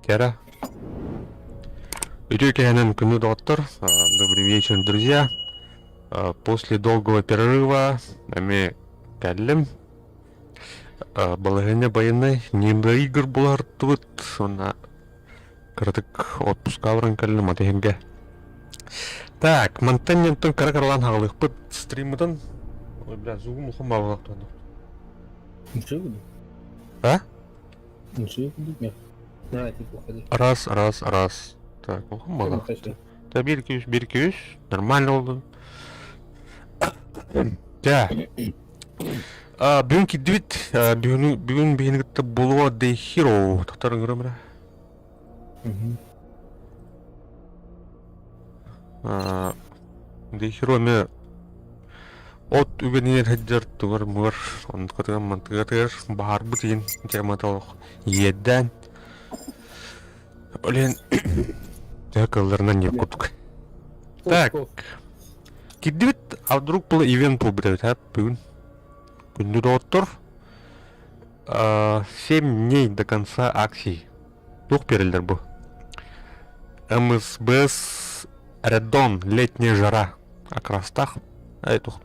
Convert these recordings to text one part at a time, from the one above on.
Тера. Үтүө кэһэнэн күндү доҕоттор, добрый вечер, друзья. После долгого перерыва эми кэллим. Балаһыанньа байынай ньимбэ игр булартыбыт уонна кыратык отпуска баран кэллим аты иһингэ. Так, мантан ньантан кыра кыралаан хаҕалыахпыт стриммытын. Ой, бля, звугум ухум баалаах Ничего буду. А? Ничего буду. Нет. Давай, ты уходи. Раз, раз, раз. Так, ухум баалаах. Да, 1, 2, 3, 1, 2, 3. Нормально oldu. Дьэ. Бүгүн кирдибит. Бүгүн бүгүн биһини кытта булуо The Hero тохтор ыҥырым эрэ. The Hero эмиэ от үгэнигэр сылдьар тугар мугар онтукатыгар мантыгатыгар баһаарбыт иһин темата олох иэдээн Блин, төһө кылларынан диэх курдук. Так, кирдибит, а вдруг было ивент буолбут эбит, а, бүгүн. Күндү доҕоттор, 7 дней до конца акции. Туох биэрэллэр бу? МСБС Редон, летняя жара. Окрастах. Ай, тух.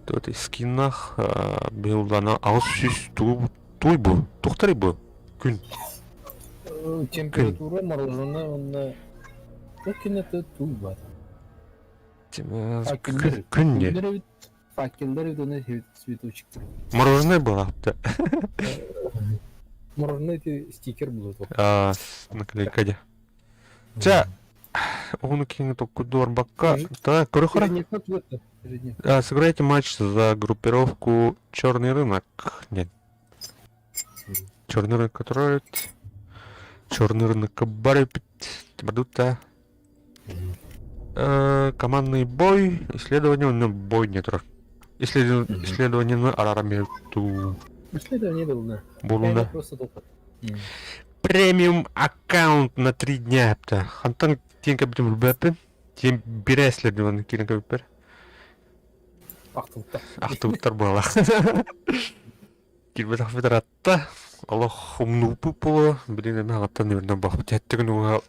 Тут скиннах, билдана 600 тугу туй бу? Тухтары бу? Күн. Температура мороженое онно Күн туй бар. Күн не? Факеллер эбит уонна цветочек. Мороженое была. Мороженое это стикер было только. А, наклейка дьэ. Ча, уһуну киҥи токкудуорбакка, та көрөхөрө. Сыграйте матч за группировку «Черный рынок». Нет. Черный рынок который Черный рынок барыпит. Бадута. Командный бой. Исследование, ну, бой не турар. Исследование на Арарамирту. Исследование было, Булунда. Просто толкат. Премиум аккаунт на 3 дня эптэ. Хантан тиэн кэбитим билбэппин. Тиэн бирэ исследование киирэн кэбиппэр. Ахтыбыттар. Ахтыбыттар буолла. Киирбэтэх ыраатта. Олох умнубуппут буолуо. Билигин эмэ аҕаттан үөрэнэн буолбут. Сэттэ күн уҥа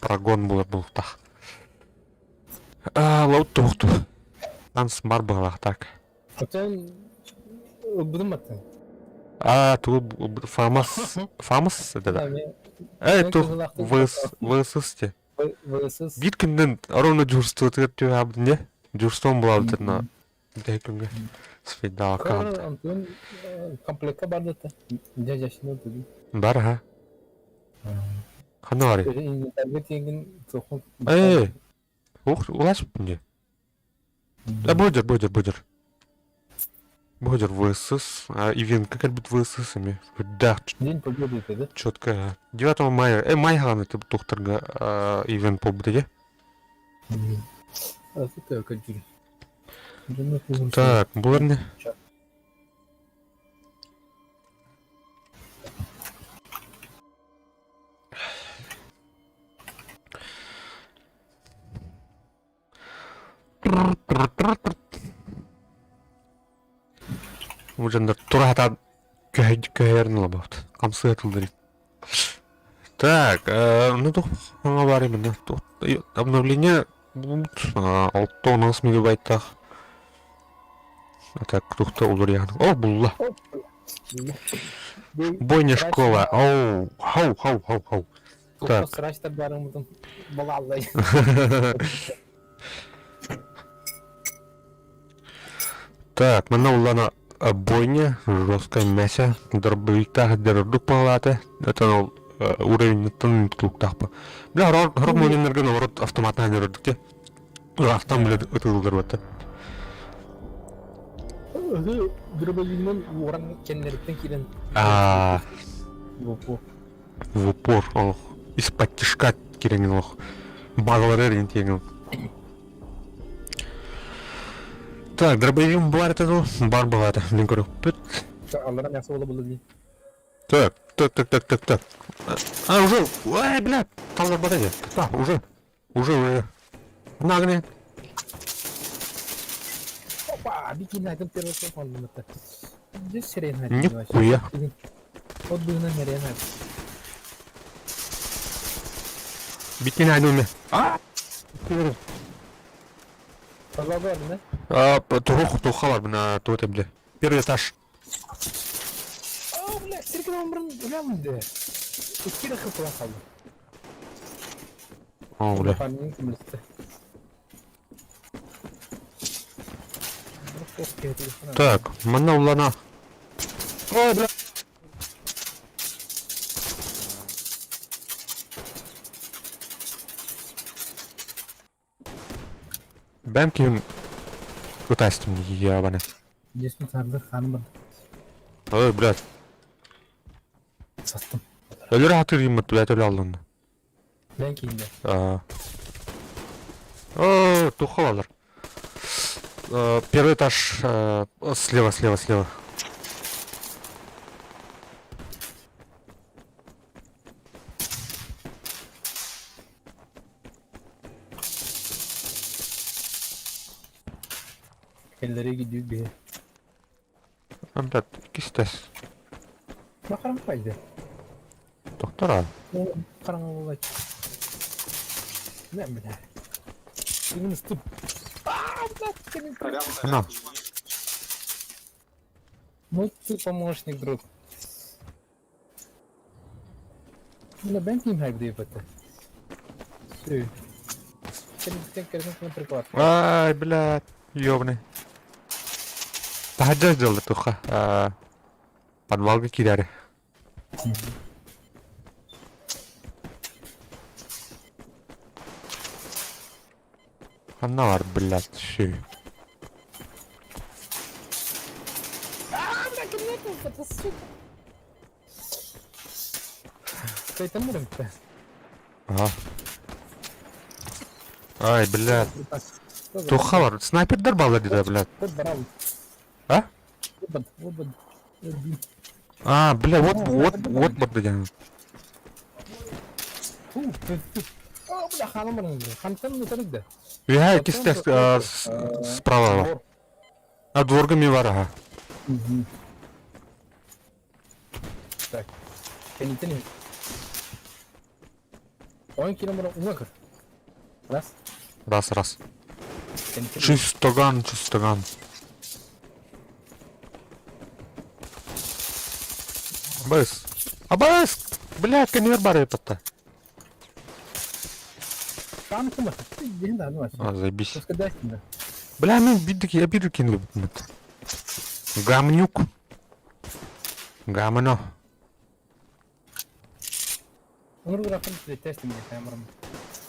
прогон буолар буолуохтаах. Аа, лаут туохту. Танс бар быһалаах так. Хотон ылбытым баттан. Аа, тугу Фамас Фамас это да. Э, тух ВС ВСС те. ВСС. Биир күннэн ровно дежурствотыгар түһээбитин дьэ. Дежурством буолабыт на бүтэһик күҥҥэ. Сфейдал аккаунт. Антон комплекка бар да дядяшына тугу. Бар ха. Ханна барый? Инвентарьга тиэнгин туохун Э, ух, уласпын дьэ. Да бодер, бодер, бодер. Бодер ВСС, а ивент кэлбит ВСС эми. Да, День Победы это, да? четко. 9 мая. Э, май хаҕана тухтарга ивент буолбут этэ. А ты как Так, булар не? Бу дьоннор тура сатаан көһөрөн ылабыт. Хамсыа тылларын. Так, ну туох саҥа баар именно? Обновление 6-10 мегабайттаах. Так, тухта уларыйаан. О, булла. Бойня школа. Оу, хау, хау, хау, хау. Так. Срачтар барымытын балаллай. Так, манна уллана бойня, жесткое мясо, дробовиктаах дордук палата, это ол уровеньтан тутулуктаах Бля, хорох мөненнерге наоборот автоматынан өрөрдүк те. Автом бля ытылдыр бата. Дробовигынан уоран кэннэриттэн киирэн А в упор. В упор олох из-под тишка кирэҥин олох баҕалары эрин тиэҥин. Так, дробовигым бар это ну, бар была мин көрөкпүт. Аллара мясо буола булла дии. Так, так, так, так, так, так. А, уже, ай, бля, талларбата дии. Так, уже, уже, уже. Нагни. Опа, бикини айтым первый фондумутта. Здесь сирена. Нихуя. От быһынан сирена. Битин айнуме. Пожалуйста, А, туох туохха бар мына туох эбиле. Первый этаж. О, бля, сирген өмірін білемін Икки хыпыла қалды. О, бля. Парнин кімлісті. Так, манна улана. О, бля. Бэм ким Кутастым ебаный. Есім сарды ханым бар. Ой, блядь. Саттым. Өлөр хатыр юммут, блядь, өлө алдын. Мен кейінде. А. О, тухалалар. Первый этаж слева, слева, слева. Ellere gidiyor bir. А, блядь, кистес. Бақарам қайды. Доктора. Қараңғы болай. Не бля. Именно стып. А, блядь, На. Ну ты помощник, друг. Бля, ben kim haydi yaptı. Şey. Sen sen приклад. Ай, блядь, ёбаный. Таһырдьа дьылда туха. Подвалга киирээри. Ханна бар, блядь, шүй. А, бля, кабинет это сука. Кайтамырым та. Ага. Ай, блядь. Туха бар. Снайпердер баллар диде, блядь. А? А, бля, вот, вот, вот вот деген. Үһэ кистэх справа бар. А дворга ми бар, ага. Так. Кенитini. 10 километр уңа Раз. Раз, раз. Чистоган, чистоган. Абыс. Абыс! Бля, конвейер бар епатта. А, заебись. Бля, мен бидик, я биду кинул. Гамнюк. Гамно.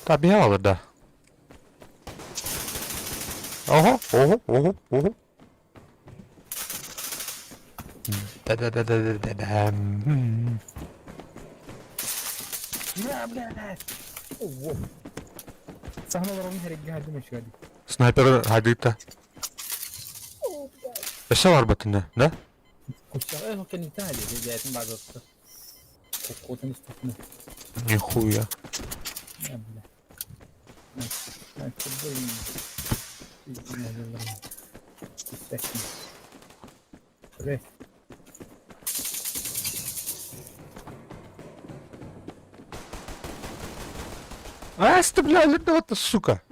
Табиялы, да. Ого, ого, ого, ого. Да-да-да-да-да-да. Бля, бля. Ого. Снайпер хадыта. Өссө бар бытына, да? Нихуя. Ась ты, бля, ледота, сука.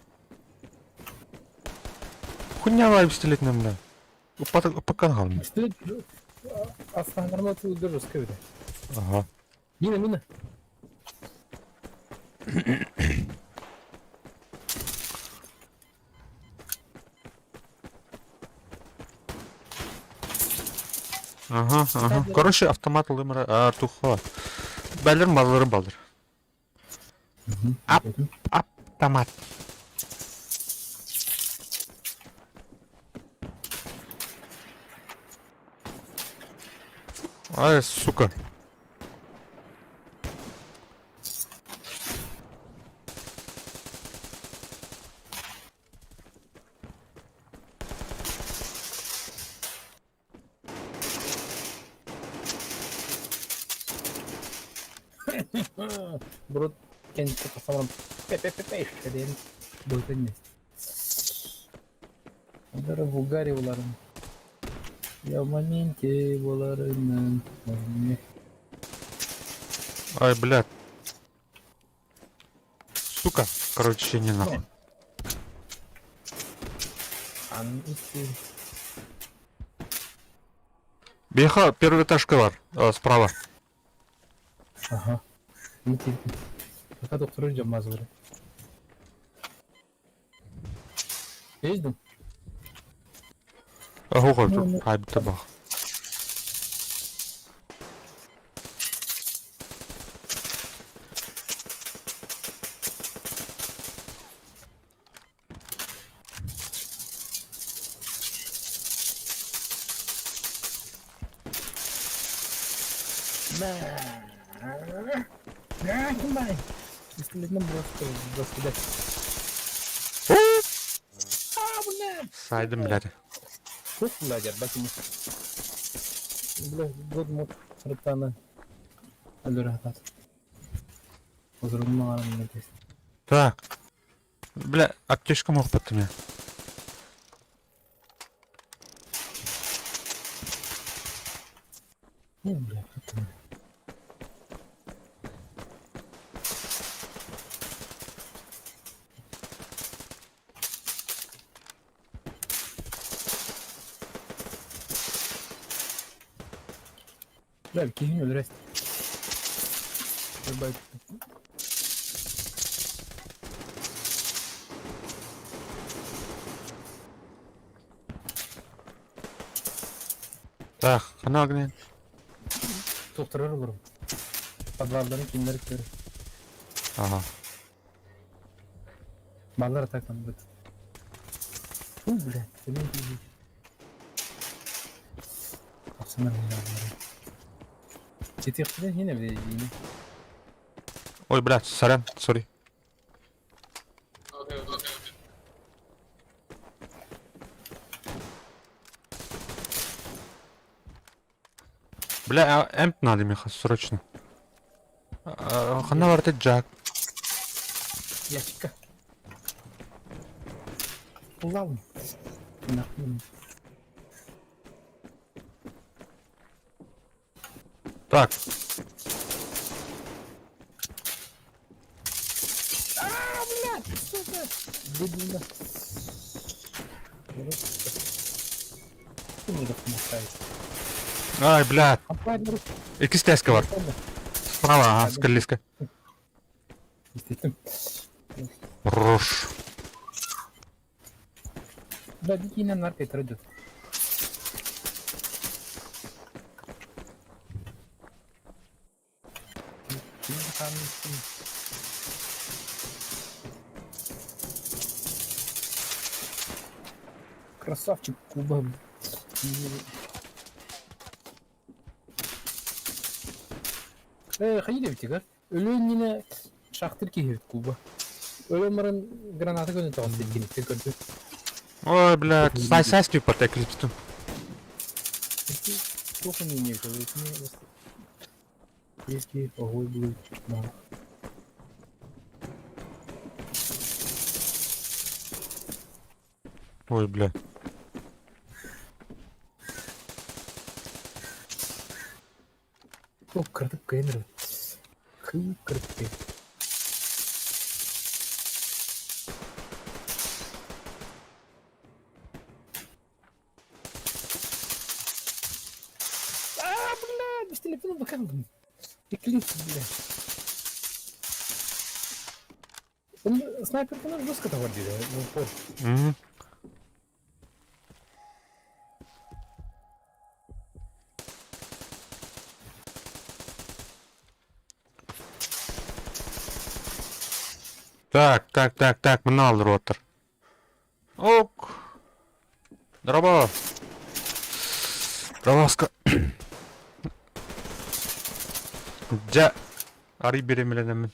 Хуйня вайб пистолет на бля. Упакангал. Ага. Мина, мина. Ага, ага. Короче, автомат лымра, а, туха. Бәлер маллары балдыр. Ап, автомат. Ай, сука. Брут кенти касамрам пе-пе-пе-пе диэн быһытын Удары в угаре уларын. Я в моменте буларынан. Ай, блядь. Сука, короче, не нахуй. Беха, первый этажка бар, справа. Ага. Пока доктор ждем мазуры. Ездим? Оһуох хаайбыта бах. Сайдым, блядь. Так. Бля, аптечка мог меня. Не, бля, как там. Бля, киһини өлөрөс. Так, хана огня. Тохторор олорум. Подвалдарын кинилэр көр. Ага. Баллар атакан быт. Фу, бля, ты мне Тахсанар Ситиэхпитин иһин эбит Ой, блядь, сорян, сори. Бля, эмп надо, Миха, срочно. Хана барта Джак. Ящика. Улалым. Так. А, блядь, сука! Дебильно. Ай, блядь. Икки бар. Справа, ага, скалиска. Рош. Да, дикий наркой тройдет. Красавчик Куба. Хайы битигэр. Өлүөн шахтыр киһи Куба. Өлөн баран граната көнө тоҕус сиккиниттен көрдү. Ой, блядь, сай сай типа теклиптим. Плохо не имею, Если огонь будет. Ой, бля. О, кратык кайнер. Хы, кратык. А, бля, без телефона бакалым. Эклипс, бля. Он снайперка жестко доводили, в упор. Угу. Так, так, так, так, мынал ротор. Ок. Дроба. Дробаска. Дьэ, арый бириэмэлэнэммин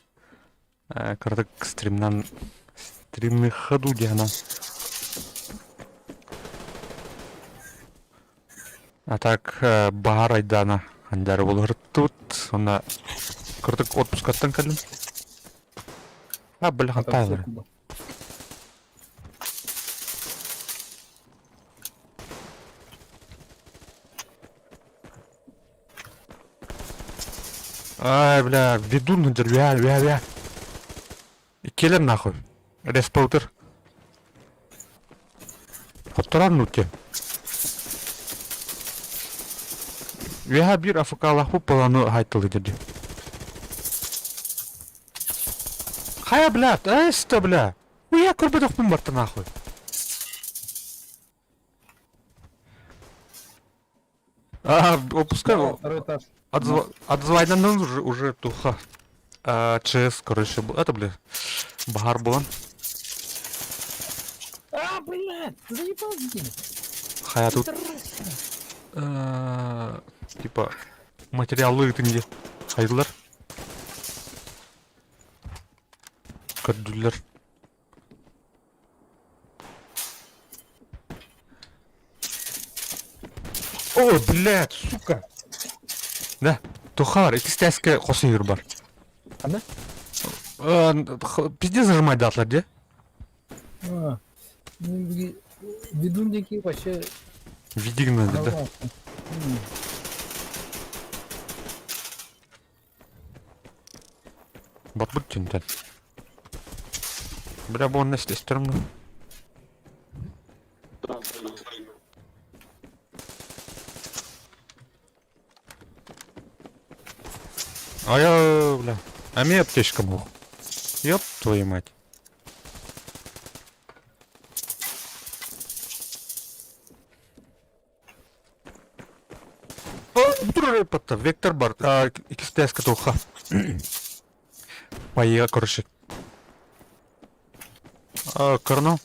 кыратык стримнан стримный ходу диана. А так баһар айдаана андары булуһуттубут уонна кыратык отпускаттан кэллим. А, бля, хантаалар. Ай, бля, ведун дервя, вя, вя. Иккиэлэр нахуй. Респаутер. Хотторон нутте. Үөһэ биир АФК-лаах планы хайтылы деді. Хайа, блядь, эсте, бля. Уя көрбөтөхпүн барта нахуй. А, опускай. Да, второй этаж. Отзвайдан уже туха. А, ЧС, короче, это, бля, Багар булан. А, блядь, ты заебал меня. Хайа тут, типа, материалы ытынди. Хайдылар. Көрдүлэр. О, блядь, сука! Да, Тухар, иккис хос бар. Ханна? Пиздец зажимать датлар, де? А, ну, ведун дикий вообще... Видиг надо, да? Батбыт тюнтен. Бля, бу онно истерим ну. А я, бля. А мне аптечка бух. Ёб твою мать. Вектор бар. XTS катуха. Поехали, короче. Карнал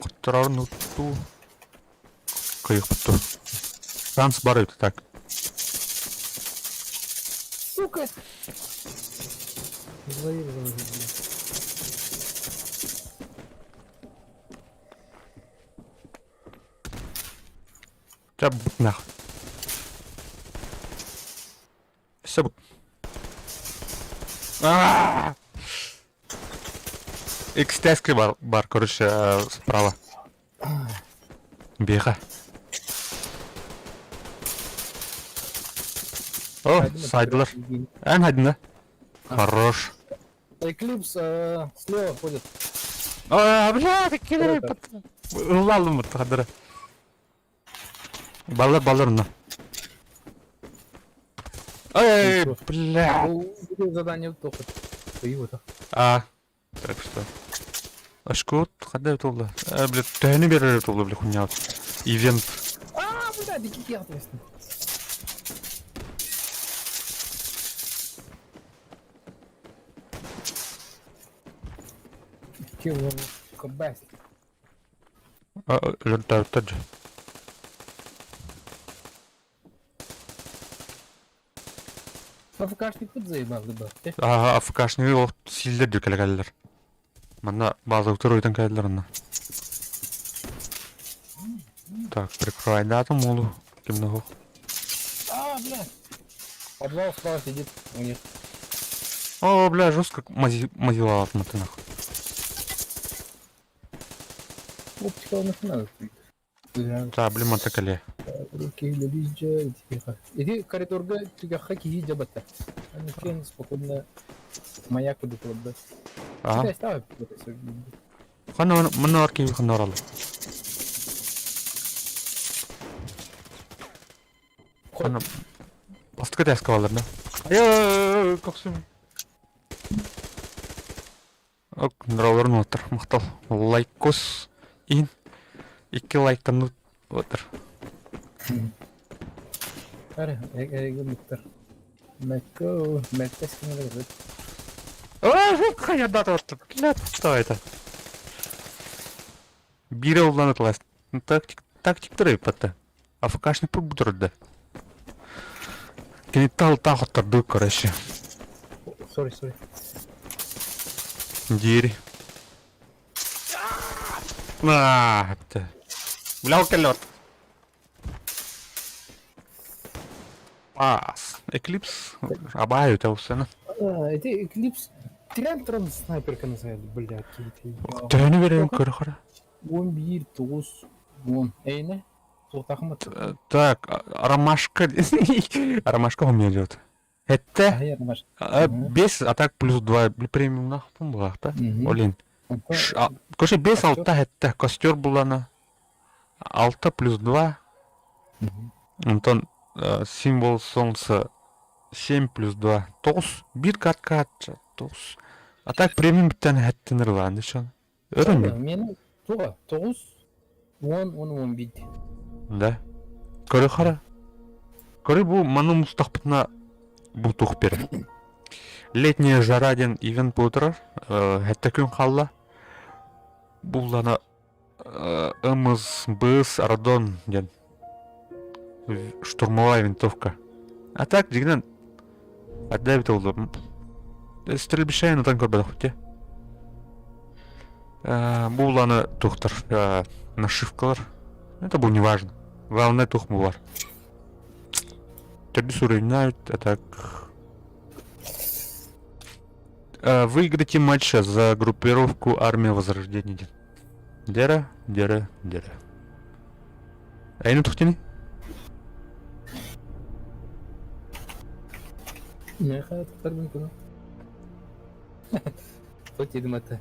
ну ту. Кайық Шанс бар это так. Сука! Зловил, зловил, блядь. Да нахуй. Все. А! XTS бар, бар, короче, справа. Бега. О, сайдлер. Эн один, да? Хорош. Эклипс слева ходит. А, бля, такие Ылалым вот Баллар, баллар, на. Эй, бля. Задание только. Его-то. А, так что. Ашкот, хада это А, бля, төһөнү берер это бля, хуйня. Ивент. А, бля, дикий ответственный. Килл кобест. А, лентар. АФКшник тут заебал, да. Ага, АФКшник ол силлер дүкеле Манна база утыр ойдан кәлелер онна. Так, прикрывай дату молу. Ким нахуй. А, бля. Подвал справа сидит у них. О, бля, жестко мазила от нахуй. Оптика у нас надо. Да, блин, матакале. Руки Иди коридорга түгэххэ киһи дьабата. Аны спокойно маяк кудук Ага. Хана мына бар киһи хана оралы. Хана Бастыка тәске балар да. Ай, коксум. Ок, нравларын отыр, мактал. Лайкос ин. Икки лайктан отыр. Аре, эге миттер. Мәкко, мәктәс кемелер. А, хайа дата отыр. Бля, что это? Бире улланат ласт. Тактик, тактик туры патта. АФКшник пут да. Кини тал тахоттар короче. Сори, сори. Дири. На, Бля, келет. Пас. Эклипс. Абаю это. А, это Эклипс. Трентрон снайперка называют, бля, какие-то. Төһөнү берем көрө 11, 9, 10. Эйне? Туктахмат. Так, ромашка. Ромашка у меня идет. Это без, а так плюс 2 премиум нахуй была, да? Олин. Короче, 5 алта этте костер булана. Алта плюс 2. Онтон символ солнца 7 плюс 2. Тоҕус. Биир картка тоҕус. А так премиум бүттэн хэттин ырылаан дышан. Өрөмүн. Мен туға тоғыз, он, он, он бит. Да. Көрө хара. Көрө бу маны мустахпытына бу тух бер. Летняя жара диэн ивент буола турар. Хэттэ күн хаалла. Буллана МС, БС, Радон диэн штурмовая винтовка. А так дьиҥинэн ардаа эбитэ буолуо. Стрельбища натан көрбөтөхпүт дии. Бу уланы туохтар нашивкалар. Это было неважно. Главное туох баар. Төрдүс уровень а так выиграйте матч за группировку Армия Возрождения диэн. Дера, дера, дера. Эйни тухтини? Меха тухтар күнү. Что тебе это?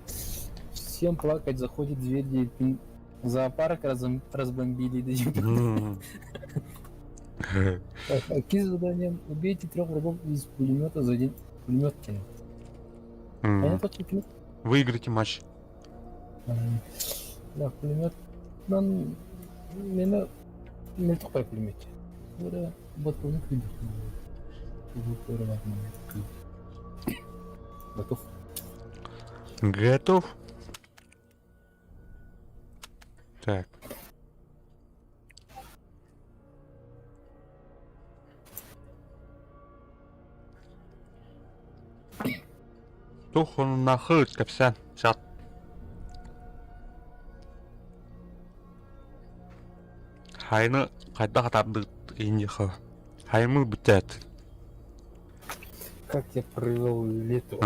Всем плакать, заходит дверь, зоопарк разбомбили. Какие задания? Убейте трех врагов из пулемета за день. Пулемет кинул. Выиграйте матч. Да, пулемет. Нам мені мөлтөх бай пулемет. Бу бот пулемет Готов. Готов. Так. Тухуннахыт кэпсээн чат. Хайны хайдах атаардыт иньиха. Хаймы бүтээт. Как я провел лето.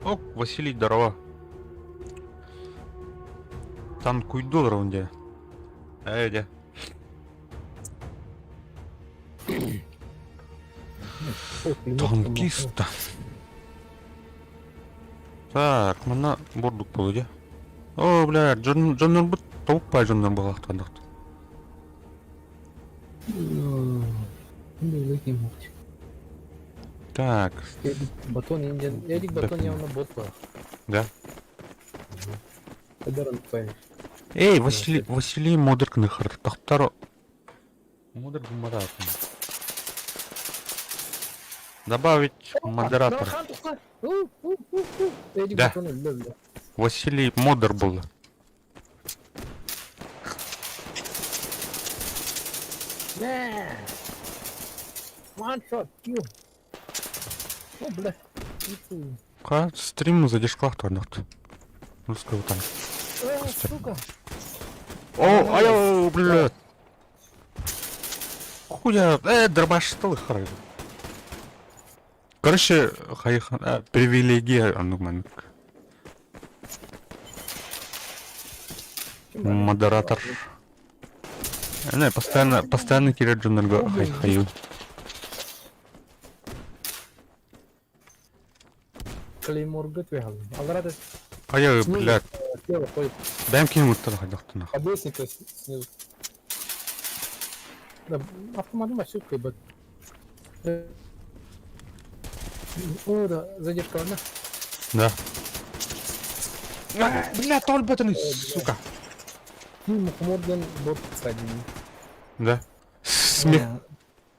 О, Василий, здорово. Танкуйду раунде. Эдя. Танкиста. Так, манна бурдук буолуо дии. Оо, бля, дьон дьоннорбут тобук баай дьоннор буолаахтааннахт. Так. Батон индиан. Эдик батон явно бот бар. Да. Эй, Василий, Василий модер кныхар. Тахтар модер гуммадаатын. Добавить модератор. Да. Василий Модер был. One shot, kill. О, бля. Ка стрим задержкалах турнахт. Русского там. Сука. О, ай, блядь. Хуя, дробаш стал харай. Короче, хайхан, привилегия, ну, маннык. Модератор. Не, постоянно, постоянно киирэр дьоннорго хай-хайы. Клейморга түһэллэр. Аллара Ай, блядь. Бэм ким ыттар хайдахтына. Под лестницей снизу. Да, автомат ошибкой, бот. О, да, задержка, ладно? Да. Бля, толботаны, сука. Ну, Морган бот кстати. Да. Смех.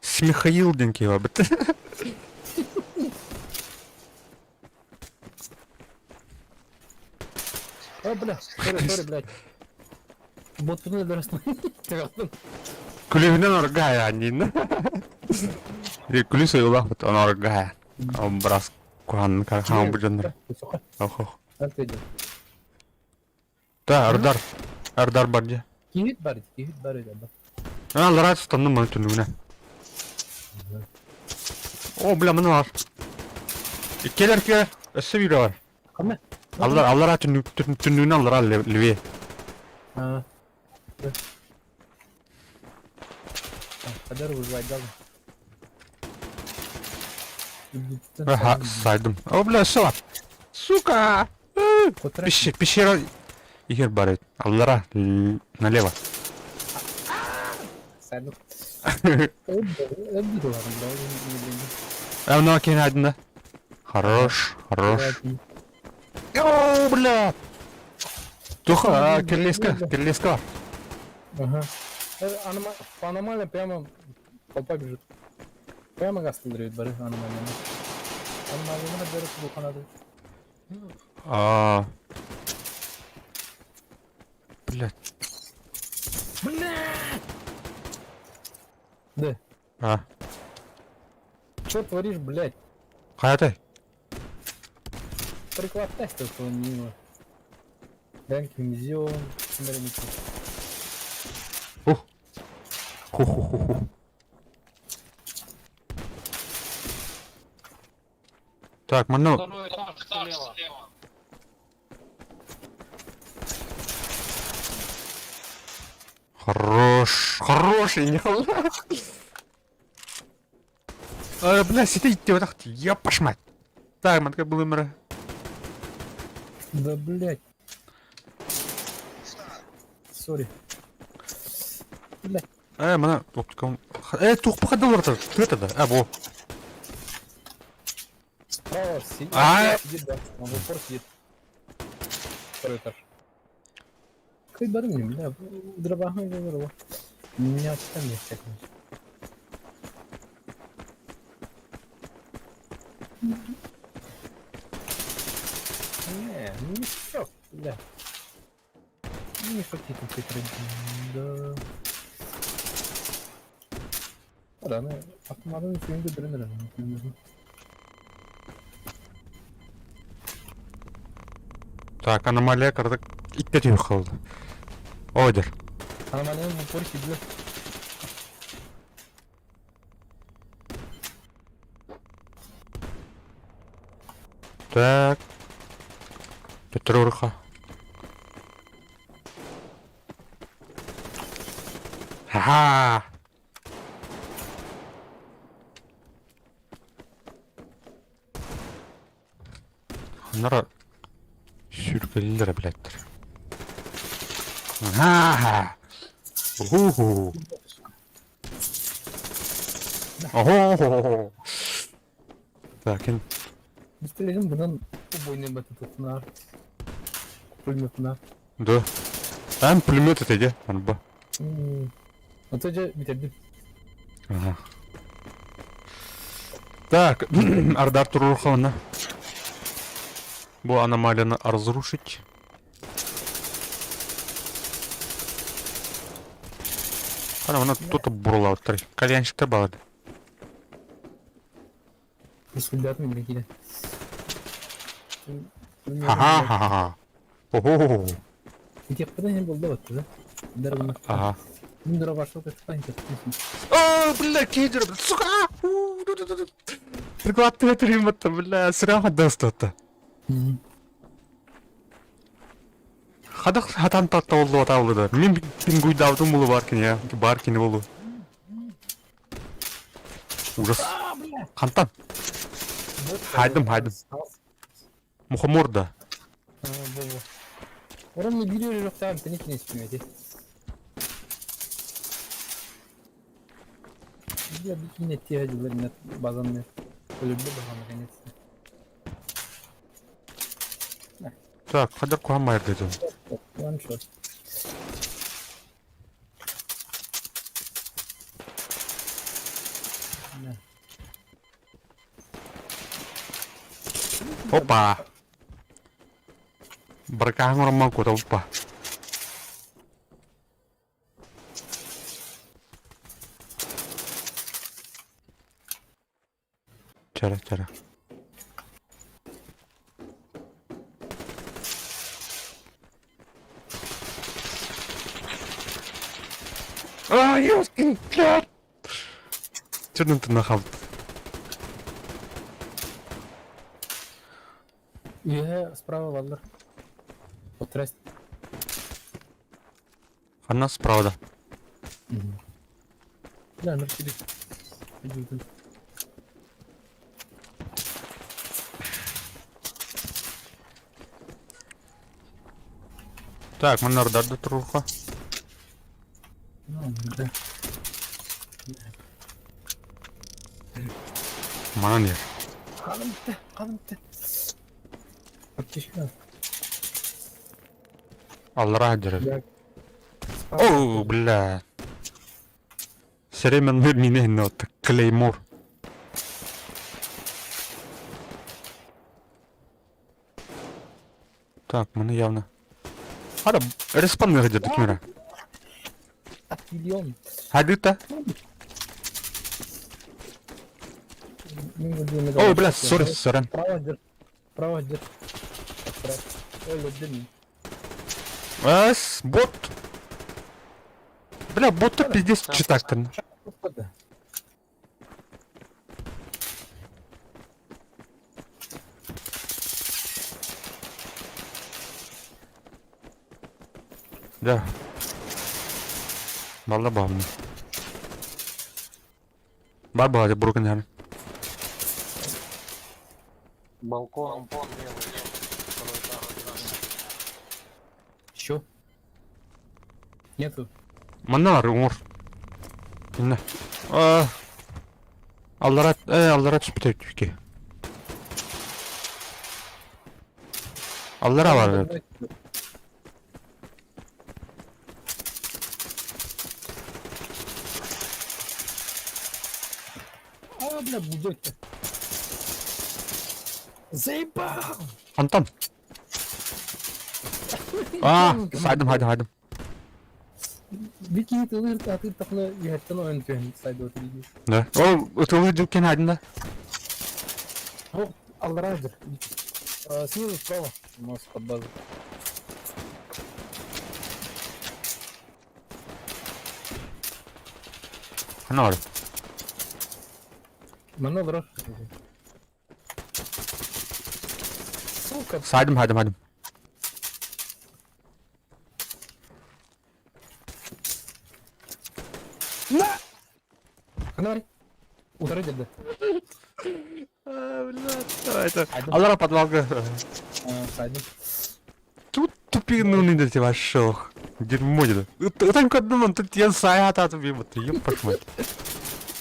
С Михаил Денкива. О, бля, сори, сори, блядь. Бот Күлүһүнэн оргаая аннина. Күлүс ойулаах он оргаая. Образ кухан хаан бужаннар. Охох. Да, ардар. Ардар бар дии. Киһит бар, киһит бар да. Аллараа тустанным маны түннүгүнэ. О, бля, маны бар. Иккилэр иккилэр. Өссө биирэ бар. Ханна? Аллар, аллараа түннүк, түннүгүнэн аллараа левее. А. Хадар выживать Ага, сайдым. О, бля, өссө бар. Сука! Пещера иһэр бар эбит. Аллара, налево. Сайдым. Равно кинадна. Хорош, хорош. О, бля! Туха, кирлиска, кирлиска. Ага. По аномалиям прямо толпа бежит. Прямо газ стреляют, бары аномалиями. Аномалияны бары кулханады. А. Блядь. Блядь! Да. А. Что творишь, блядь? Хайатай? Приклад теста мимо. Дэнк Мизион, Ух. Ху-ху-ху-ху. Так, манна... Второй этаж слева. Хорош! Хороший, не Бля, сиди идти ёпаш мать. Так, матка был Да, блядь. Сори. Блядь. Мана оптикам. Тух походил рта. Что это да? А, во. Справа сидит. А! Сидит, да. Он в упор сидит. Второй этаж. Кай барым бля, дробаха говорила. Меня там есть всякого. Не, ну мешок, бля. Ну мешок типа хитрый. Да. Да, ну автоматын сүйүнгө дөрөнөр. Так, аномалия кардык. Икки түйүк қалды. Ойдер. Аномалия в упор сидит. Так. Петруха. Ха-ха! Ханара сүргеллер блядь. Ха-ха! Уху! Охо! Так, ин Бистелегин бунан убойный батутунар. Пулеметунар. Да. Там пулемет это иди, анба. А то же битердим. Ага. Так, Ардар Турурховна. Бу аномалияны разрушить. Ана, она тут бурла оттар. Кальянщиктар балады. Ребятами прикиди. Ха-ха-ха-ха. Ого. Итиэхпитин иһин булла баттı да. Ага. О, бля, кидер, сука! Прикладывай тримата, бля, сыраха даст Хадах хатан татта oldu атаулы Мен пингуйдавдым булу бар я. Бар кини болу. Ужас. Хантан. Хайдым, хайдым. Мухоморда. Оромны бири жоқтан тінет не спимете. Я бикине те нет базанны. Полюблю базан наконец-то. Так, хадар куамайр дедим. Ваншот. Опа. Баркаһың роман кута опа. Чара, чара. А, ёшкин, блядь! Чё ты нахал? Үөһэ справа баллар. Отряд. Ханна справа да. Да, ныр кири. Идиотын. Так, манна ордордо туруха. Ну, да. Манан иһэр. Ханым бүттэ, ханым бүттэ. Аптечка. Аллараа дьэрэр. О, бля. Сирэймен миинэ иһиннэ отта. Клеймор. Так, маны явно. Ара, респан где кимера. Миллион. Хадыта. О, бля, сори, сорян. Право держ. Право держ. Ой, отдельно. Ас, бот. Бля, бота пиздец читак-то. Да. Балла баҕамны. Бар баҕа бурган яны. Балкон, балкон левый, левый. Второй этаж. Еще? Нету. Манна бар уҥур. Инна. А. Аллара, аллара түспүтэ үтүкки. Аллара бар. А, бля, будете. Заебал! Антон. А, сайдым, хайдым, хайдым. Вики тылыр атын тахна иһэттэн ойон түһэн сайдыа тиийдии. Да. Ол ытылы дьуккен хайдым да. О, аллараждыр. Снизу справа. У нас под базой. Ханна бар. Манна олорор. Сука. Сайдым, хайдым, хайдым. На! Ханна барый. Утары деді. Это... Аллара подвалга. Сайдым. Тут тупиный ты вошел. Дерьмо деді. Там каднуман, тут я саят от вот, ёпаш мать.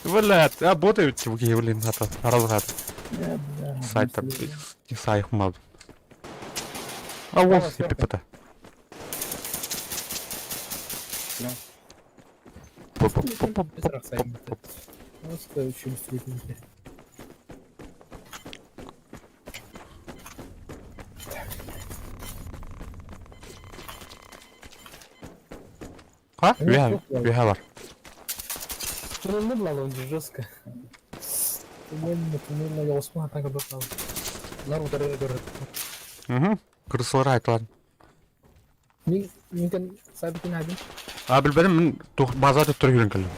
Блядь, а боты чуваки, блин, это разгад. Сайт там, не сайх мал. А вот, и пипота. Просто очень светленький. Ха? Үөһэ, үөһэ бар. Туннельный был, он жестко. Туннельный, туннельный, я успел, так обратно. Нар ударил, город. Угу. Кырсылар айтылар. Мин мин сабитин хадин. А билбедим мин база төттөр жүрөн келдим.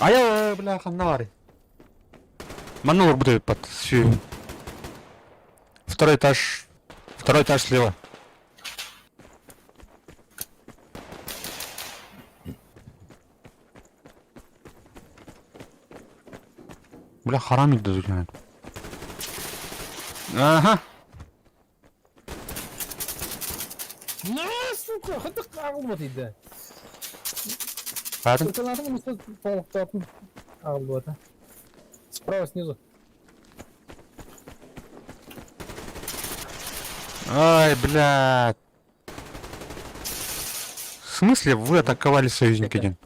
Ая, бля, ханна бар. Манна олор бут эбит сүй. Второй этаж. Второй этаж слева. Бля, харам идет. Ага. На, сука, хатык агылбат иде. Хатын? Агылбат. Справа снизу. Ай, блядь. В смысле вы атаковали союзника один?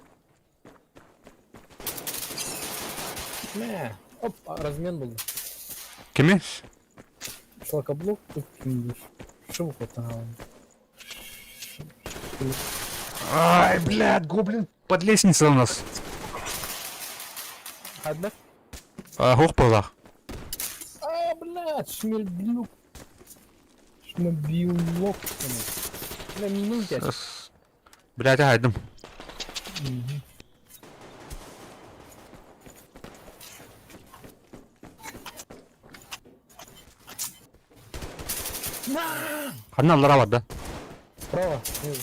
Мә, оп, размен был. Кими? Шлакоблок тут Шубу Ай, блядь, гоблин под лестницей у нас. Одна? А, гох пылах. А, блядь, шмель блюк. Мобилок. Блядь, айдым. Ханна аллара бар да? Справа, снизу.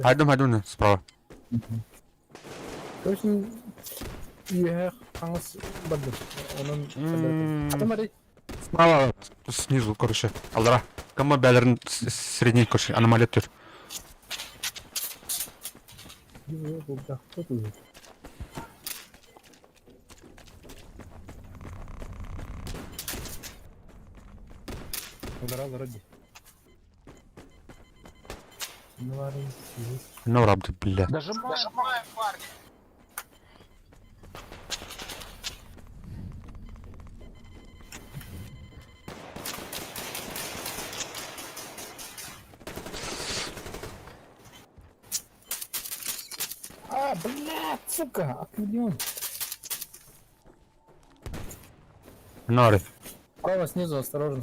Хайдым, хайдым, справа. Короче, үөһэ хаҥас бардым. Онон Атын Справа, снизу, короче, аллара. Кама бәлерин средний, короче, аномалия түр. Аллара, аллара дии. Ну, рабды, бля. Дожимаем, Дожимаем, парни. А, блядь, сука, аккордеон. Нары. Право снизу, осторожно.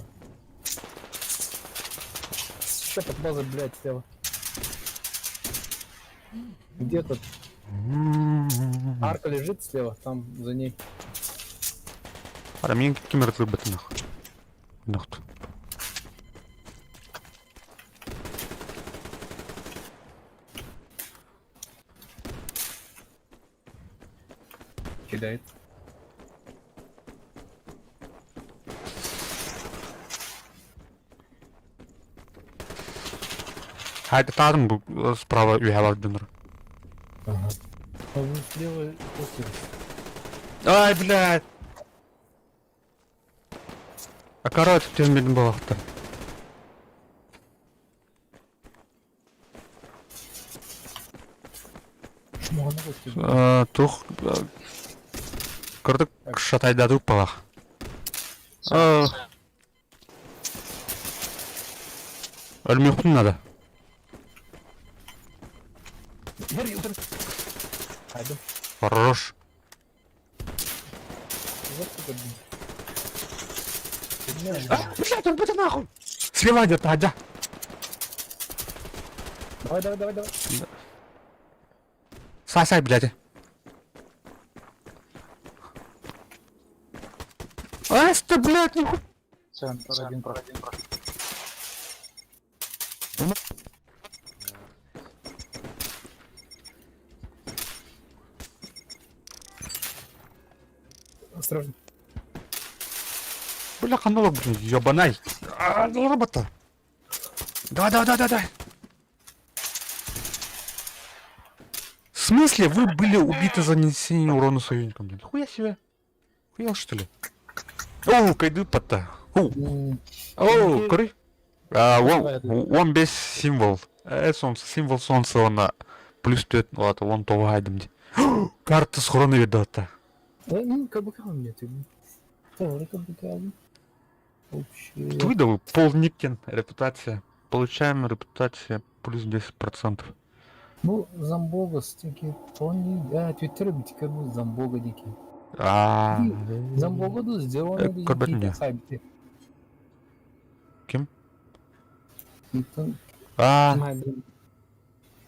Еще под базой, блядь, слева. Где тут? Арка лежит слева, там за ней. Ара мин ким ырытылбыт нах. Нахт. Кидает. Хайда таадым бу справа үһэ бардыныр. Ага. Слева после. Ай, блядь! А короче, түһмедим буолахта. Тух кырдык шатайдадык балах. Өлмөхпүн надо. Хорош. А, блядь, он будет нахуй! Слева идет, Адя! Давай, давай, давай, давай. Сай, сай, блядь. Ай, что, блядь, нахуй. Центр, один, один, Осторожно. Бля, ханула, блин, ебанай. А, ну, робота. Да, да, да, да, да. В смысле вы были убиты за нанесение урона союзникам? Блин, хуя себе. Хуя что ли? Оу, кайды пата. Оу, оу, куры. А, он без символ. Солнце, символ солнца, он на плюс 5, ладно, вон того хайдым. Карта схроны видата. Выдал полникин репутация. Получаем репутация плюс 10%. Ну, Замбога стики, тони, да, твиттер битика бу Замбога дики. А. Замбога ду сделано дики. Ким? А.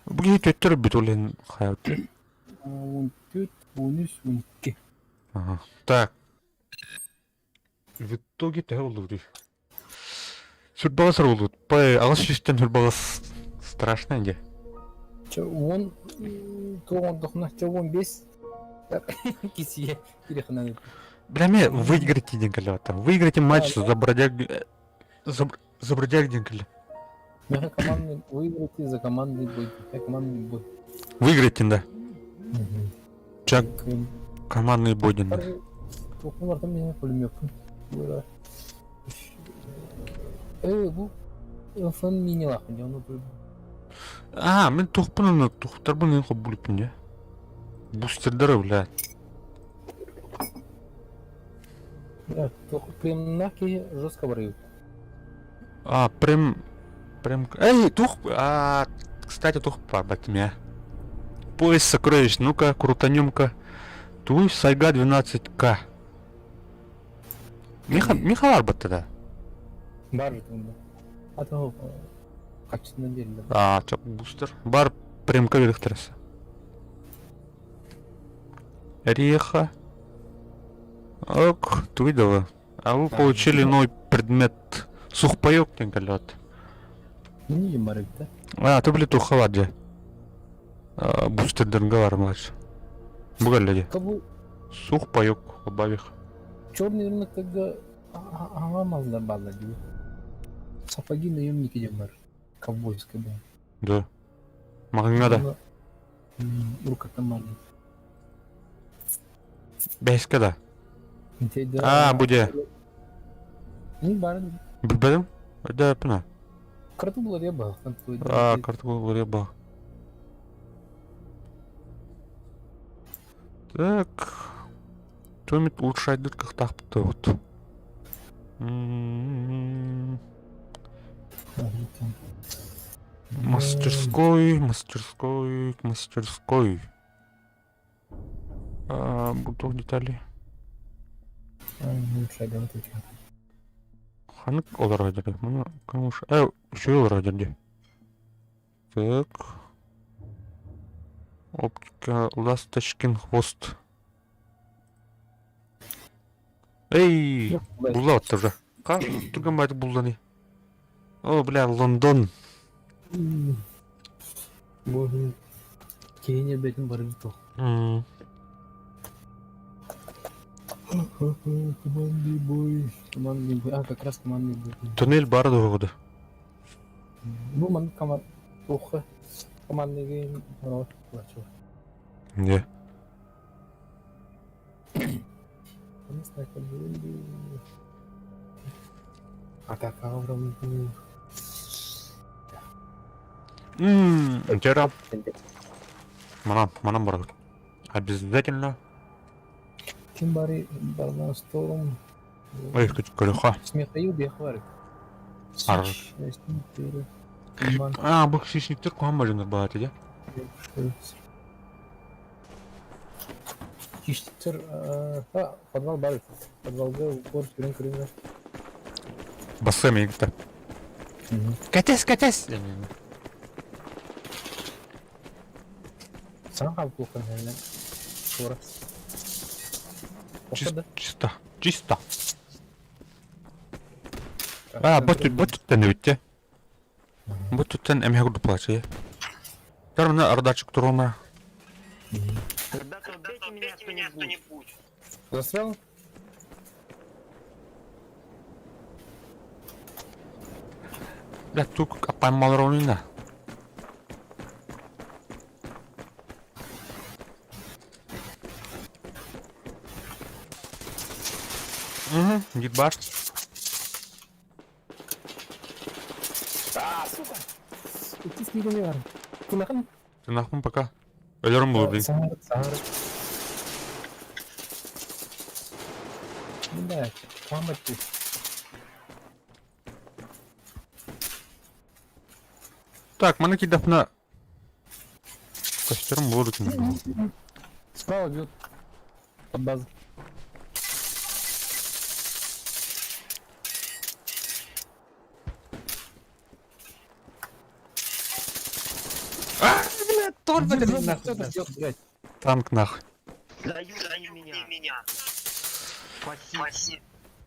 Бүгүн твиттер бит олен хайат. 14, 13, 12. Ага. Так. В итоге төһө буллубутуй? Сүрбаҕас улут. Пай, аҕыс сүүстэн сүрбаҕас страшно дии. Чэ, уон туох чэ уон биэс кисие кирихынан. Бля, выиграйте диэн кэллэ Выиграйте матч за бродяг... За, за бродяг диэн кэллэ. Меха командный выиграйте за командный бой. Меха командный бой. Выиграйте, да. Чак командный бой диэн. Туохмун миэхэ пулемёппун. Э, бу фон минилахпын дьэ, ону А, мин туохпун ону тухтарбын хоббулуппун дьэ. Бустердары, блядь. Да, премнах киһи жестко барыйбыт. А, прям... Прям... Эй, тух... А, кстати, тух батмя. Пояс сокровищ. Ну-ка, крутанем-ка. Туй Сайга 12К. Миха, Миха бар бытты да. Бар бит А то качественно берилер. А, чоп бустер. Бар премка берихтересе. Реха. Ок, туйдова. А вы получили новый предмет. Сухпайок диэн кэллэҕит. Не бар эбит да? А, ты били туха бар дьэ. Бустердерге бар младше. Бу кэллэ дии. Кабу Сухпайок добавих. черный рыноктарга аҥа маллар бааллар дии. Сапоги наемники диэн бар. Ковбойская да. Да. Маҕаҥҥа да. Рукаттан бар дии. Бэһискэ да. А, бу дьэ. Не барын. Билбэтим. Өйдөөппүн Карту буларыйа баһахтан. А, карту буларыйа баһ. Так. Томит улучшайдыр кыхтаахпыт вот. Мастерской, мастерской, мастерской. А, буток детали. Ханнык олорор дьэ? Маны э, үчүгэй олорор дьэ. Так. Оптика ласточкин хвост. Эй, булла уже. Ка, түргэн байды булланы. О, бля, Лондон. Бу киһини бэтин барыбыт туох. Командный бой. Командный бой. А, как раз командный бой. Туннель баар дуоҕуду. Бу маннык команд туохха командный гейм Не. Вчера манан, манан барабыт. Обязательно. Ким бары барна столом. Ой, көрөхө. Михаил Бехварик. Ар. А, бу хищниктер куһаҕан бажыныр баҕа этэ. Хищниктер подвал бар. Подвалга упор сүрүн көрүҥэр. Бассыам миигиттэн. Кэтэс, кэтэс! Саҥа хаалбыккын иһинэн туора. Чисто, чисто. А, бу бу түттэн эбит Бу түттэн эмиэ курдук плачы. Тар ардачык турума. Ребята, убейте меня кто-нибудь. Застрял? Бля, тук аппаймалар да. Угу, гитбар. А, сука! Иккис киирэн бар. Кимахан? Тынахпын пока. Өлөрүм булur дейм. Саҥар, саҥар. Да, камати. Так, маны кидапна костерум болur екен. Справа бьет. Под базу. А, бля, торба нахуй. Танк нахуй. Даю, даю меня. Спасибо.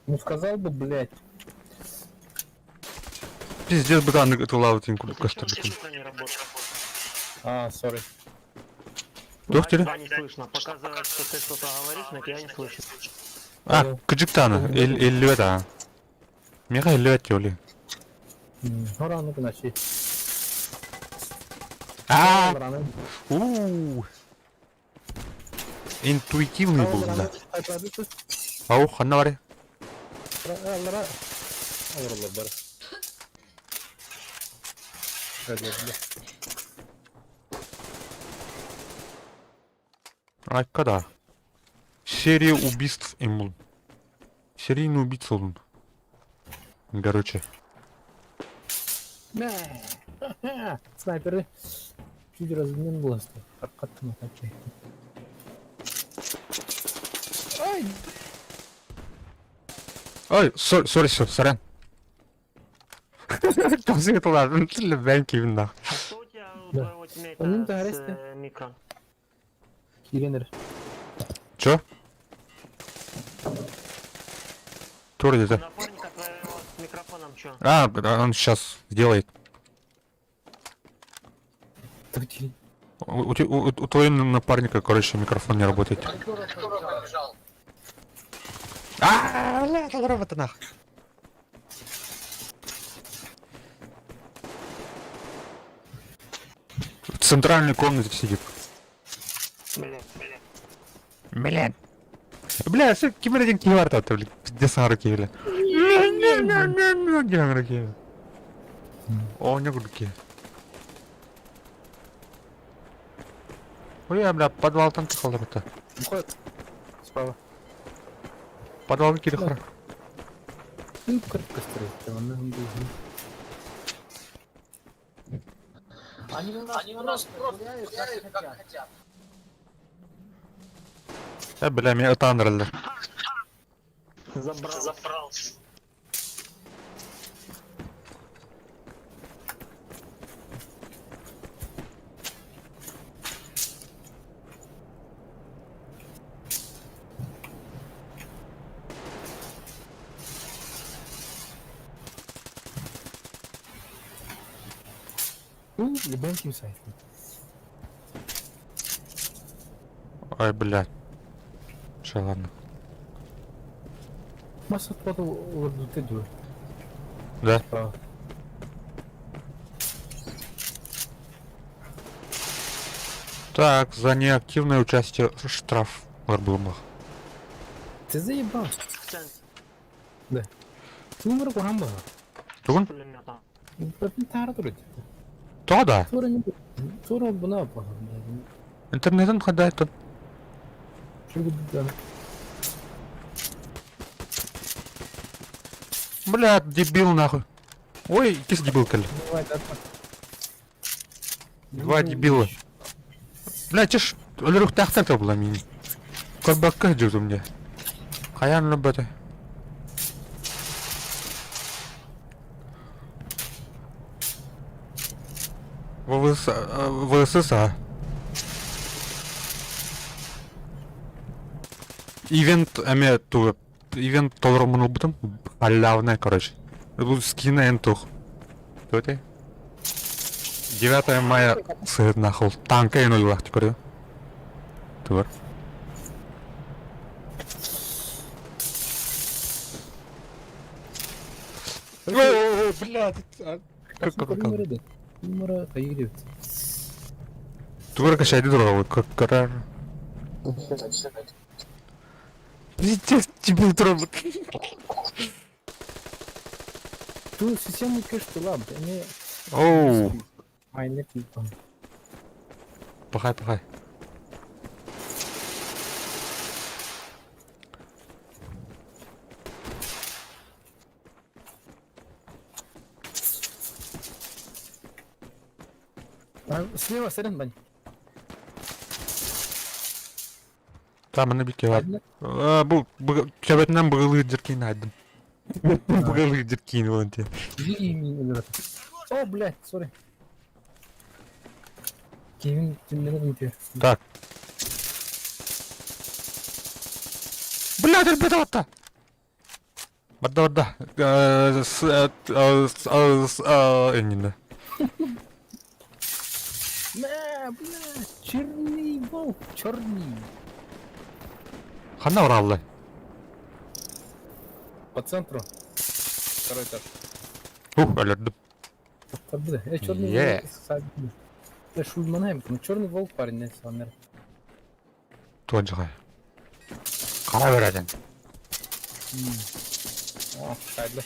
Ну сказал бы, блядь. Пиздец, братан, это лава тин костер. Почему не работает? А, сори. Доктор? Тебя не слышно. Показывает, что ты что-то говоришь, но тебя не слышно. А, кыжыктаны, эллибет а. Меха эллибет жоли. Хора, ну-ка, начи. А, у. Интуитивный был, да. Ау, ханна бары. Алла, Айка да. Серия убийств им Серийный убийца он. Короче. Снайперы. Чуть размен власти. Аркаттым атачы. Ай! Ой, сори, сорян. Тохсуга тылаатын бэйэн киибин нах. А что у тебя у Да. твоего тиммейта Он с интересный. микро? Киирэн эрэ. Чё? Тур У где-то. напарника твоего с микрофоном что? А, он сейчас сделает. Так киирэн. У твоего напарника, короче, микрофон не работает. А, бля, это робота нах. В центральной комнате сидит. Бля, бля. Блин. Бля, все ким один киварта, блин, пиздец руки, бля. Руки. О, у него руки. Ой, я, бля, подвал там тахал это. Уходит. Справа. Подвал кирихара. Ну, коротко строить, он нам должен. Они у нас просто гуляют, как хотят. Я, бля, меня это андрали. Забрал. Забрал. Ну, любеньким сайтом. Ой, бля. Че, ладно. Масса отпада ты дур. Да. Справа. Так, за неактивное участие штраф в Арблумах. Ты заебал. В центре Ты умер кухамба. Тугун? пулемета. Тара турут. То да. Тура не Тура буна паха. Интернетен хадает. Чего да. Бля, дебил нахуй. Ой, кис дебил, кали. Давай, да. Два дебила. Бля, чеш, өлөрүк тахтар була мин. Көрбөккө жүрдүм де. Каян лөбөтө. ВВС, ВСС, Ивент, эме ту, ивент толор бутым, халявная, короче. Бу скина энтух. Кто это? 9 мая сыр нахуй. Танка и нуль көрү. Тур. Бля, как Номера кайгырып. Тур кашайды дуралы, как карар. Пиздец, дебил робот. Ту систему кэш лаб, эме Оу, майнер типа. пахай, пахай. Слева сорян, бань. Там на бике ладно. Бу, чабетнен быгылы деркин айдым. Быгылы деркин вон те. О, блядь, сори. Кевин, ты Так. Блядь, ребята! Барда, барда. С, с, с, не, Мә, бля, черный волк, черный. Хана ураллы. По центру. Второй этаж. Ух, алердым. Да, я черный Е. волк. Я шульманаем, ну черный волк парень, не самер. Туанжыга. Кара береден. О, шайдла.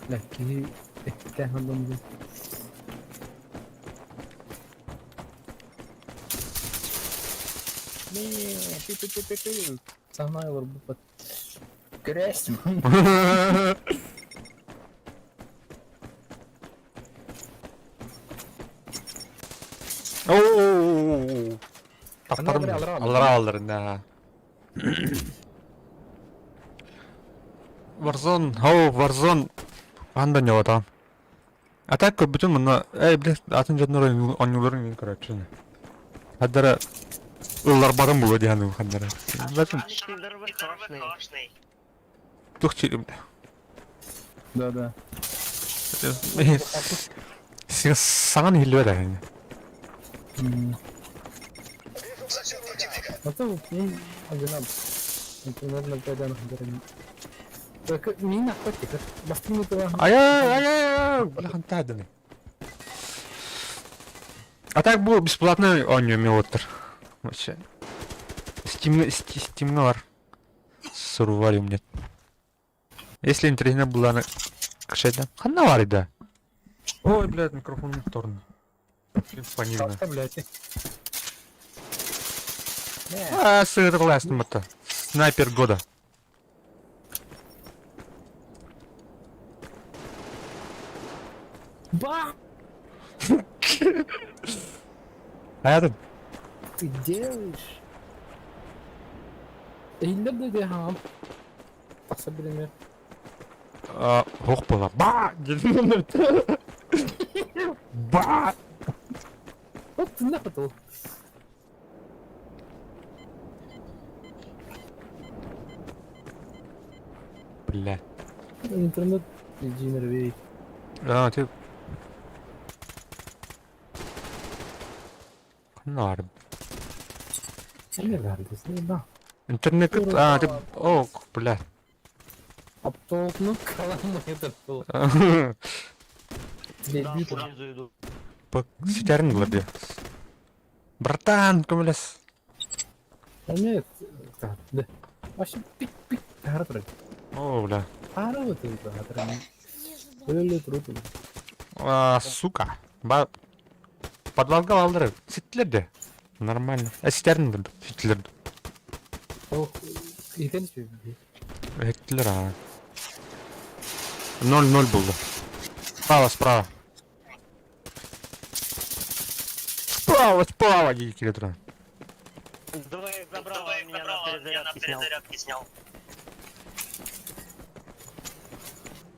Бля, киһи эттээх дом. Не, пи пи пи пи пи. Самай лорбу под. Грязь. Оу. Таптарым. Алра, алра. Алра алыр, да. Warzone, оу, Warzone хаһан да оонньооботоҕум. А так көрбүтүм мунна, эй, бile атын дьоннор оонньууларын иҥин көрөөччүнү. Хаддара ылларбатым буолуо дии саныыбын хаддара. Батын Пидоры туох чиирим Да, да. Саҥан иһиллибэт эһиги. А то одинам. Интернет на пять Так мин ахпатик. Бастыны тыла. Ай ай ай бляхан тааданы. А так бу бесплатно оонньуу мелоттар. Вообще. Steam Steam'е бар. Сурвали мне. Если интересно было, кшайда. Ханна бар да. Ой, блядь, микрофон торн. Фанильно. Блядь. А, сырыластым это. Снайпер года. Ба! А я тут. Ты делаешь? Иһиллэр да диэ хаҥам. Тахса билимэ. Ох была. Ба! Ба! Оп, ты нахуй тыл. Бля. Интернет иди нервей. А, ты... Норм. Не Интернет... А, ты... О, бля. Оптолкну каламы это Да, снизу иду. Ситәрин булар дии. Братан, көмөлөс. Нет, да. Вообще пик-пик. О, бля. А, сука. Ба... Подвалга алдыры. Ситтилер де. Нормально. А ситәрин булды. Ситтилер. Эттилер, а. 0-0 булды. Справа, справа. Справа, справа, дии кире туран. Двоих забрал, он меня на перезарядке снял.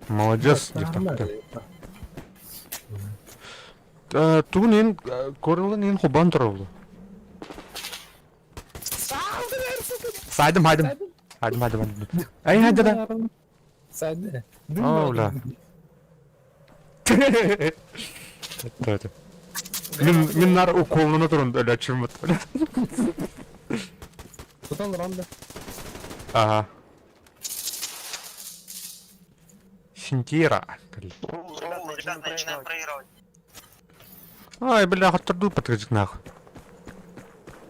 Молодец, Тугун ин корылын ин хубан турулду. Сайдым, хайдым. Хайдым, хайдым, хайдым. Эй, хайда да. Сайды. О, бля. Это это. Мин мин нар уколуна турун өлөчүм. Тутан ранда. Ага. Синтира. Ребят, начинаем проигрывать. Ай, бля, хотторду патырдык нахуй.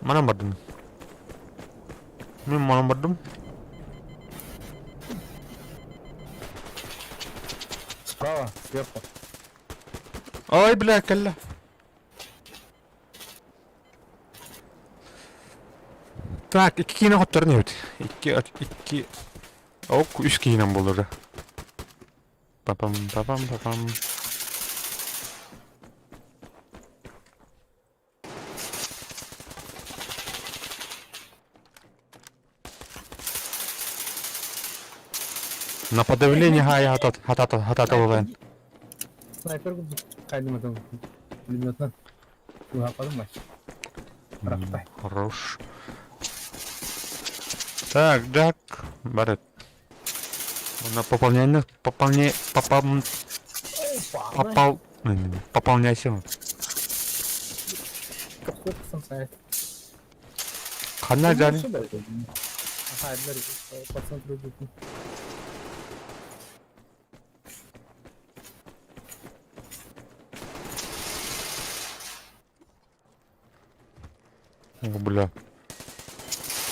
Манан бардым. Мин манан бардым. Справа, сверху. Ой, бля, кэллэ. Так, икки киинэ хотторун эбит. Икки, икки... Ок, үс киинэн буолар. Папам, папам, папам. На подавление хай хатат хатат хатат олайн. Снайпер кайдым этом пулеметна. Лападым Хорош. Так, Джак, Барret. На пополнение, пополне, попал, попал, пополняйся. Ханна Джани. Ага, по центру идут. О, бля.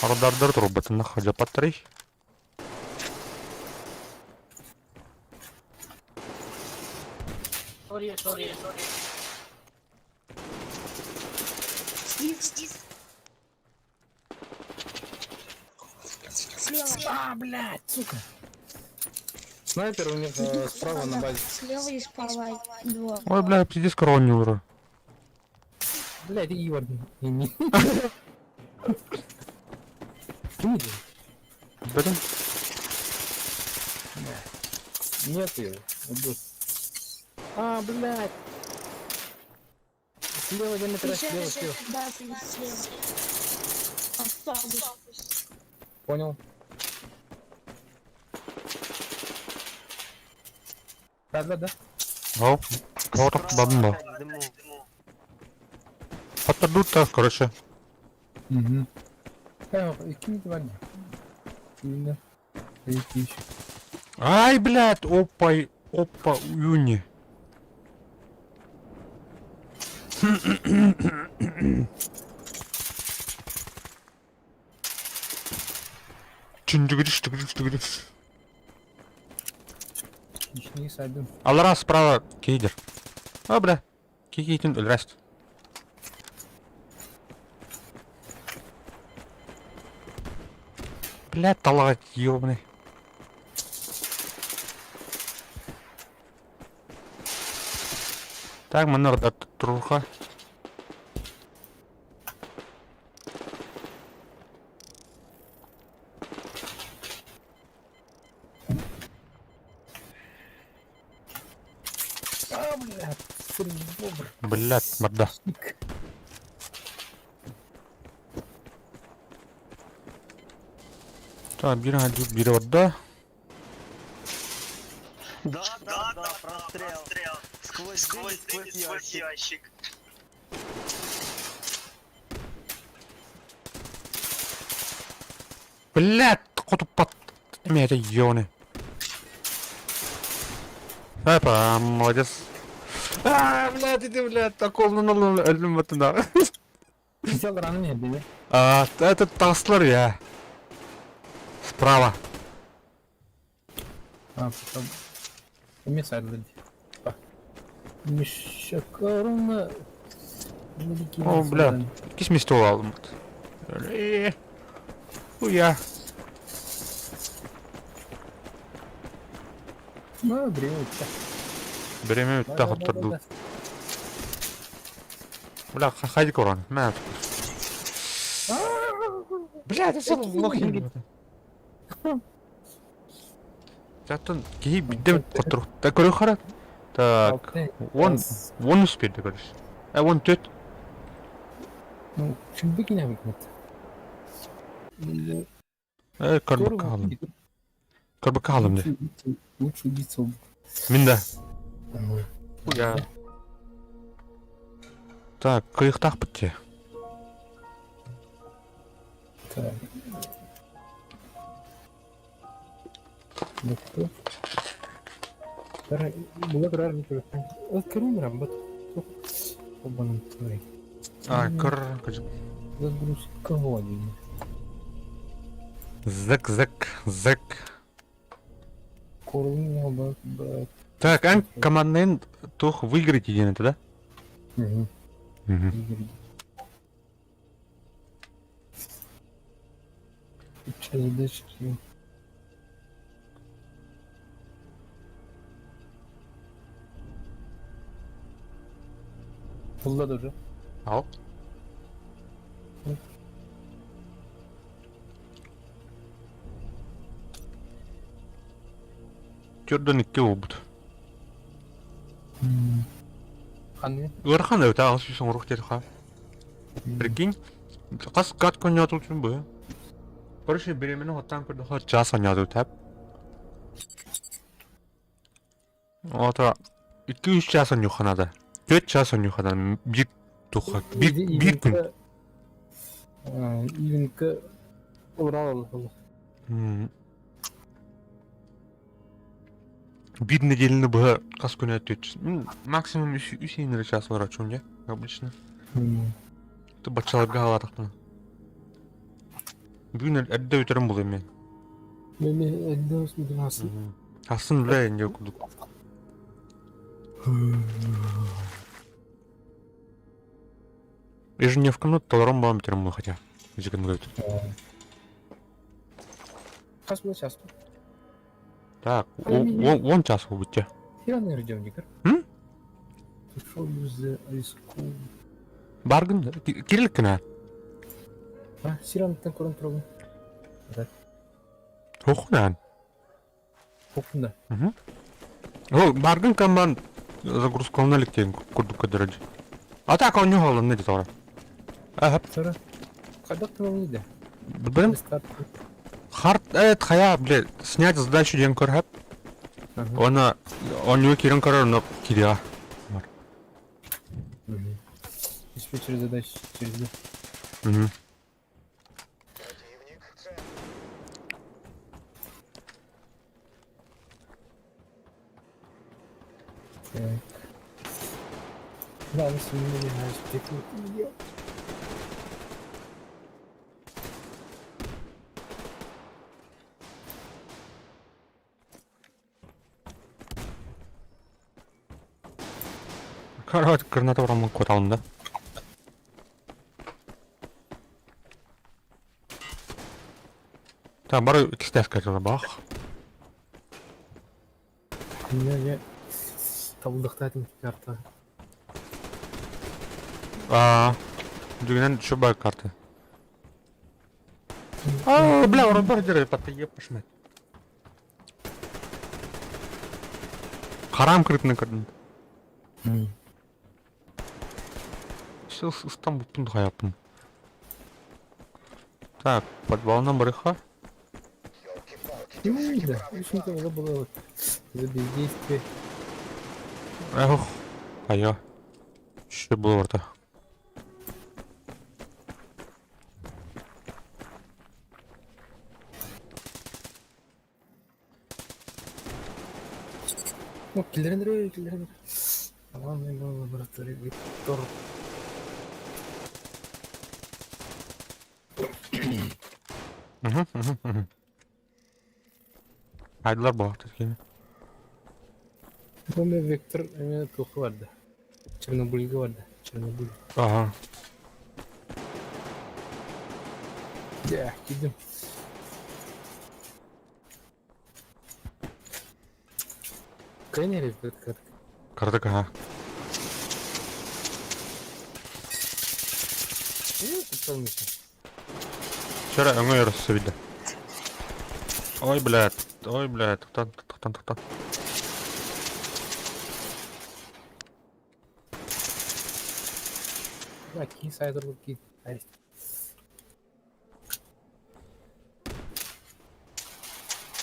Ардардар турбатын хаджа паттарый. Слева. А, блядь, сука. Снайпер у них справа на базе. Слева и справа два. Ой, бля, пиздец, корона не ура. Блядь, Ивар. Не. Ким иди? Бэтен? Нет его. Убил. А, блядь. Слева диаметра, слева, слева. Да, слева. Автобус. Понял. Да, да, да. Ол, тоғырық бадын ба. Опять в дыму. Хаттырдут короче. Угу. Кинь два дня. Ай, блядь, опа, опа, уюни. Чиндигриш, тигриш, тигриш. Нични садым. Алара справа кейдер. А, бля. Кикейтин өлрәст. Бля, талага ёбаный. Так, манна турха. А, блядь, сырбобр. Блядь, морда. Так, бир хадю, бир вода. Да, да, да, прострел. Сквозь дым, сквозь ящик. Блядь, хотуппат. Эмиэ ёны. Опа, молодец. А, блядь, иди, блядь, такого өлүм баттында. Взял рану нет, да? А, это таслар я. Справа. А, потом. Мисаль, Миша корона. О, бля. Кис мисто алдым. Хуя. Ну, время Береме үтті хоттырду. Бля, хайди корон. Мә. Бля, это все лохи. Заттан кихи бидде хоттыр. Та көрө хара. Так, он он успели, короче. А он төт. Ну, чүлбек ине бит. Э, карбака алдым. Карбака алдым де. Лучше убиться. Мин да. Я. Так, кыйыктак битте. Так. Ну, А, кыр. Загрузка один. Зэк, зэк, зэк. Корун Так, ан командный тух выиграть единый, да? Угу. Угу. Задачки. Булла уже. Ал. Түрден икки болбут. Ханны. Ыарахан эбит аҕыс сүүс оҥоруох диэтэххэ. Прикинь, хас гад конньоотулчун бу. Короче, беременна хоттаан көрдөхө чаас онньооту тэп. Ото 2-3 чаас онньуохха наада. 4 чаас онньуохха наада. Биир туха биир биир күн. Ивенка Урал. Биир неделяны быһа хас күнэ түт. Максимум үс үс эрэ чаас бараччым дьэ, обычно. Ты баччаларга хаалаатахпына. Бүгүн эрдэ бүтэрэн булуом мен. Мен элден үс Асын бля инде курдук. Ежедневканы толорон балам бүтэрэн хотя. Жигин говорит. Хас был час. Так, он час буття. Хиран рдёмникер. М? Ушел из риску. Баргын кирилкина. А, Сиран тан корон троган. Хохунан. Хохунда. Мгм. Ол бааргын команд загрузкалана илик диэн курдук көрдөрөр. А так оонньуу хаалланна дии тоҕо. Аһап. Сара. Хайдах тылын да? Блин, харт эт хайа, блин, снять задачу диэн көрһөп. Уонна оонньууга киирэн көрөр, онно киириэҕэ. Диспетчер задач через Мгм. Так. Да, мы с ними не Короче, граната урамын куталым да. Так, бары иккистээх бах. Не, табылдыктаатым карта. Аа, дьиҥинэн шуба карта. Аа, бля, уран деревья, ебашь мать. Харам крытны көрдүм. Ыстан буттун хайаппын. Так, подвалынан барыха. Да, в общем-то, уже было вот за бездействие. Эх, а я. Что было рта? Ну, киллерин киллерин. Главный был лаборатория Виктор. Угу. Айдылар буолар кини. Помню, Виктор именно тух барда. Чернобыльга барда. Чернобыль. Ага. Да, кидим. Кайнери как Картык, ага. Ну, Вчера өҥө өрөссүбүтэ. Ой, блядь, ой, блядь, тоқтан, тоқтан, тоқтан. Да, ки сайдер ки.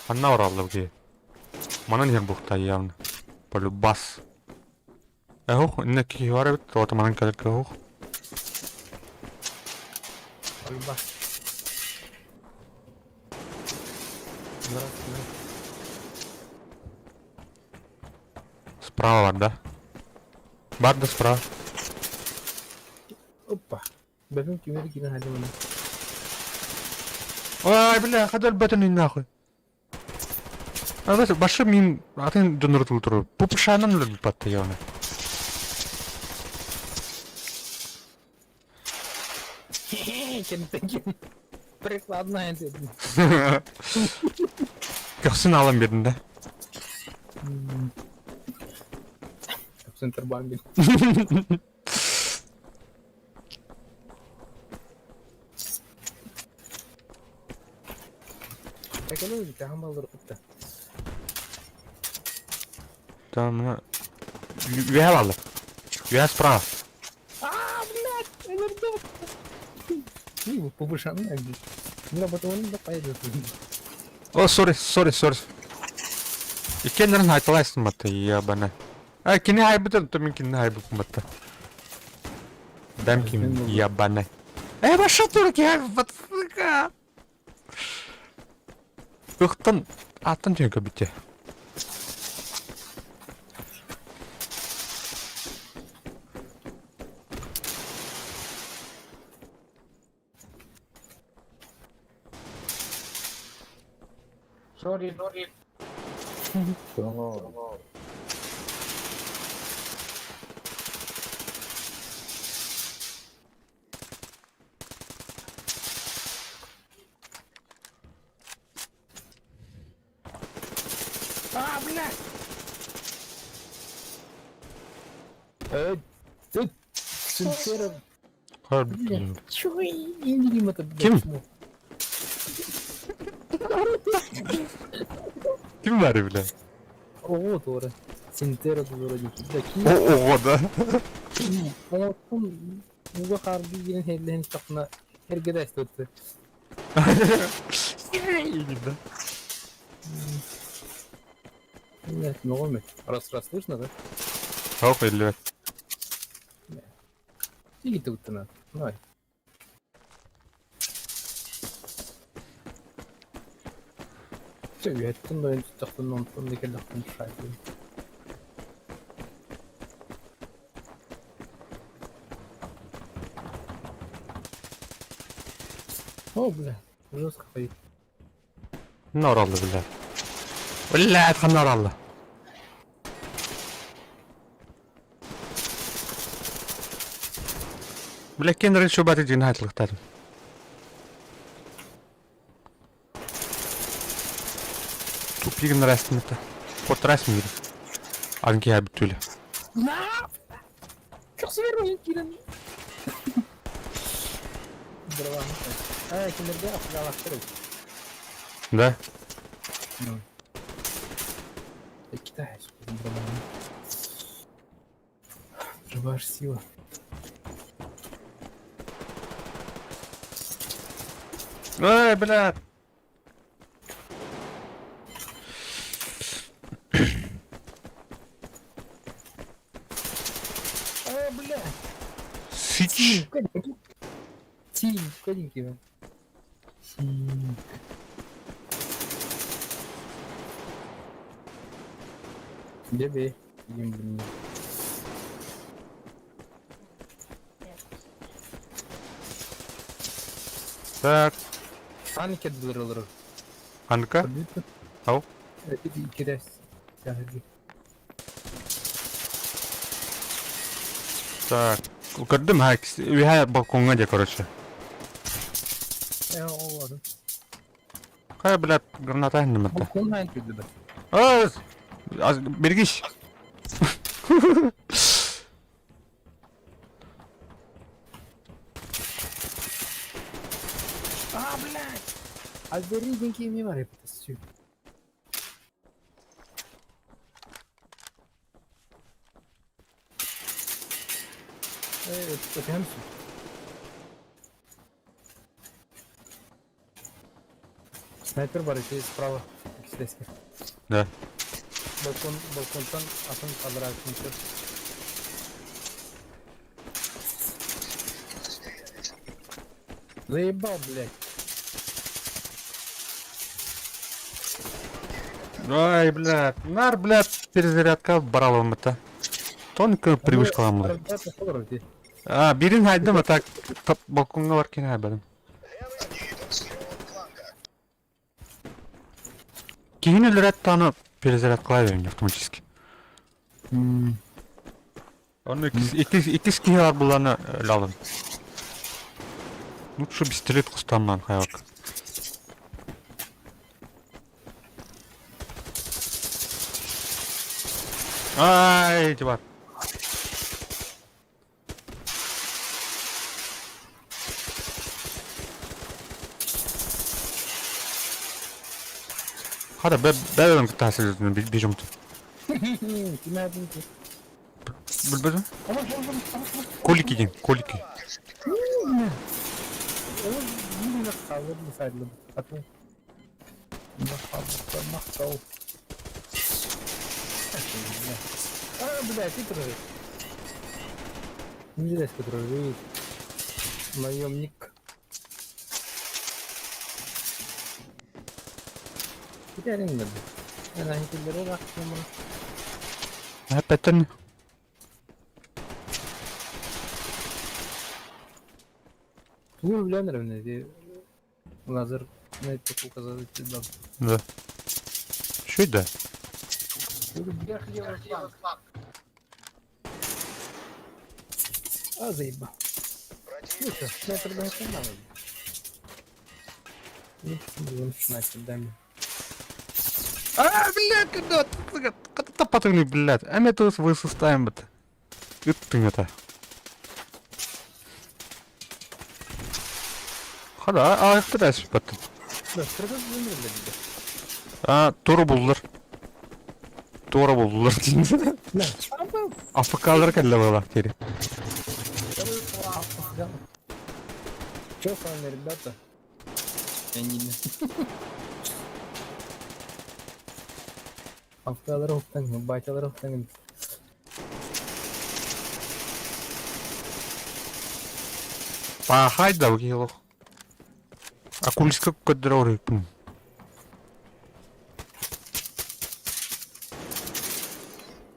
Ханна оралла ки. Манан иһэр бухта явно. Полюбас. Эһух, инне киһи бар эбит, ота манан кэлэр кэһух. Полюбас. Здравствуйте. Справа бар, да? Бар да справа. Опа. Бэбим кимери кина хадимана. Ой, бля, хадал бэтен нахуй. А бas башы мин атын донор туру. Пупшанан л батта явно. Кентеки. Прикладная дедим. Көхсүн алан бердин да. Центр бамби. Так, ну, там был рукта. Там Үһэ баллар. Үһэ справа. А, блядь, элердок. Ну, повышанная. Ну, потом он да пойдет. О, сори, сори, сори. Иккиэннэрин хайталайсын батта, ебана. А, кини хайбытын, то мин кинини хайбыппын батта. Дам ким, ебана. Э, баша турки, батфыка. Ыхтан, аттан түйін көбітте. Sorry, sorry. А, блядь! Ты сенсера, блядь, чё я не это, блядь, Ким? чмо? Ким бары, бля? О, Тора. Синтера вроде. Такие. Ого, да? Оҥоттум ууга хаардыы киирэн иһиллэһин истэхпинэ эргэрэ эстибит. Да. Нет, мөҕүмүт. Раз раз слышно, да? Ох, иллибэт. Тиги туттана. Давай. Чэ, үөһэттэн дойон туттахпын онтон да кэллэхпин шайбын. О, бля, жестко поит. Нораллы, бля. Блядь, ханна ораллы. Бля, кенрен шубаты дин хатлыктарым. Тупигин растмета. Кот растмир. Анки абитүле. Көхсүбэр киирэн. А, кимерде афгалахтар. Да? Китаец. Живая сила. Эй, бля. А, бля. Сич. Тим, каденький. Тим. Бебе. Им, блин. Так, Анке дырылыр. Анка. Ау. Кирәс. Так. Көрдүм ха, үһэ балкоҥҥа дьэ, короче. Э, олар. Хай, блядь, граната немете. Балкон хайын күдді. Аз, аз, бергиш. А, блядь! Азери деньги не бар это все. Э, это Снайпер бар ити справа. Кислески. Да. Балкон, балконтан атын кадра күнчө. Заебал, блядь. Ай, блядь, нар, блядь, перезарядка баралым это. Тонко привычка ламлы. А, бирин хайдым, а так балконга бар кен хайбадым. Кихин өлөрөт таны перезарядкалай берин автоматически. Оны икис кихи бар буланы өлалым. Лучше пистолет кустанман хайвак. Ай, бар. Хада бәбәм кытасы бежим. Билбедим. Колики дин, колики. А, блядь, ты дружит. Интересно, дружит. Наемник. Китәрин бер. Әнә килдере рахман. Опять Тугу белән менә лазер на это указать да. Да. Что это? А, заеба. Ну что, снайпер да это надо. Ну, блин, снайпер, дай мне. А, блядь, куда ты потом, блядь. А мы тут высустаем это. Ты это. Хада, а ихтирас баттым. Да, сразу блин, блядь. А, туру булдыр. Туора булдулар диэн. АФК-лар кэллэ быһыылаах диэри. Че с вами, ребята? Я не АФК-лар уктаҥ, батялар уктаҥ. Пахай да киһи Акульска көрдөрө оройпун.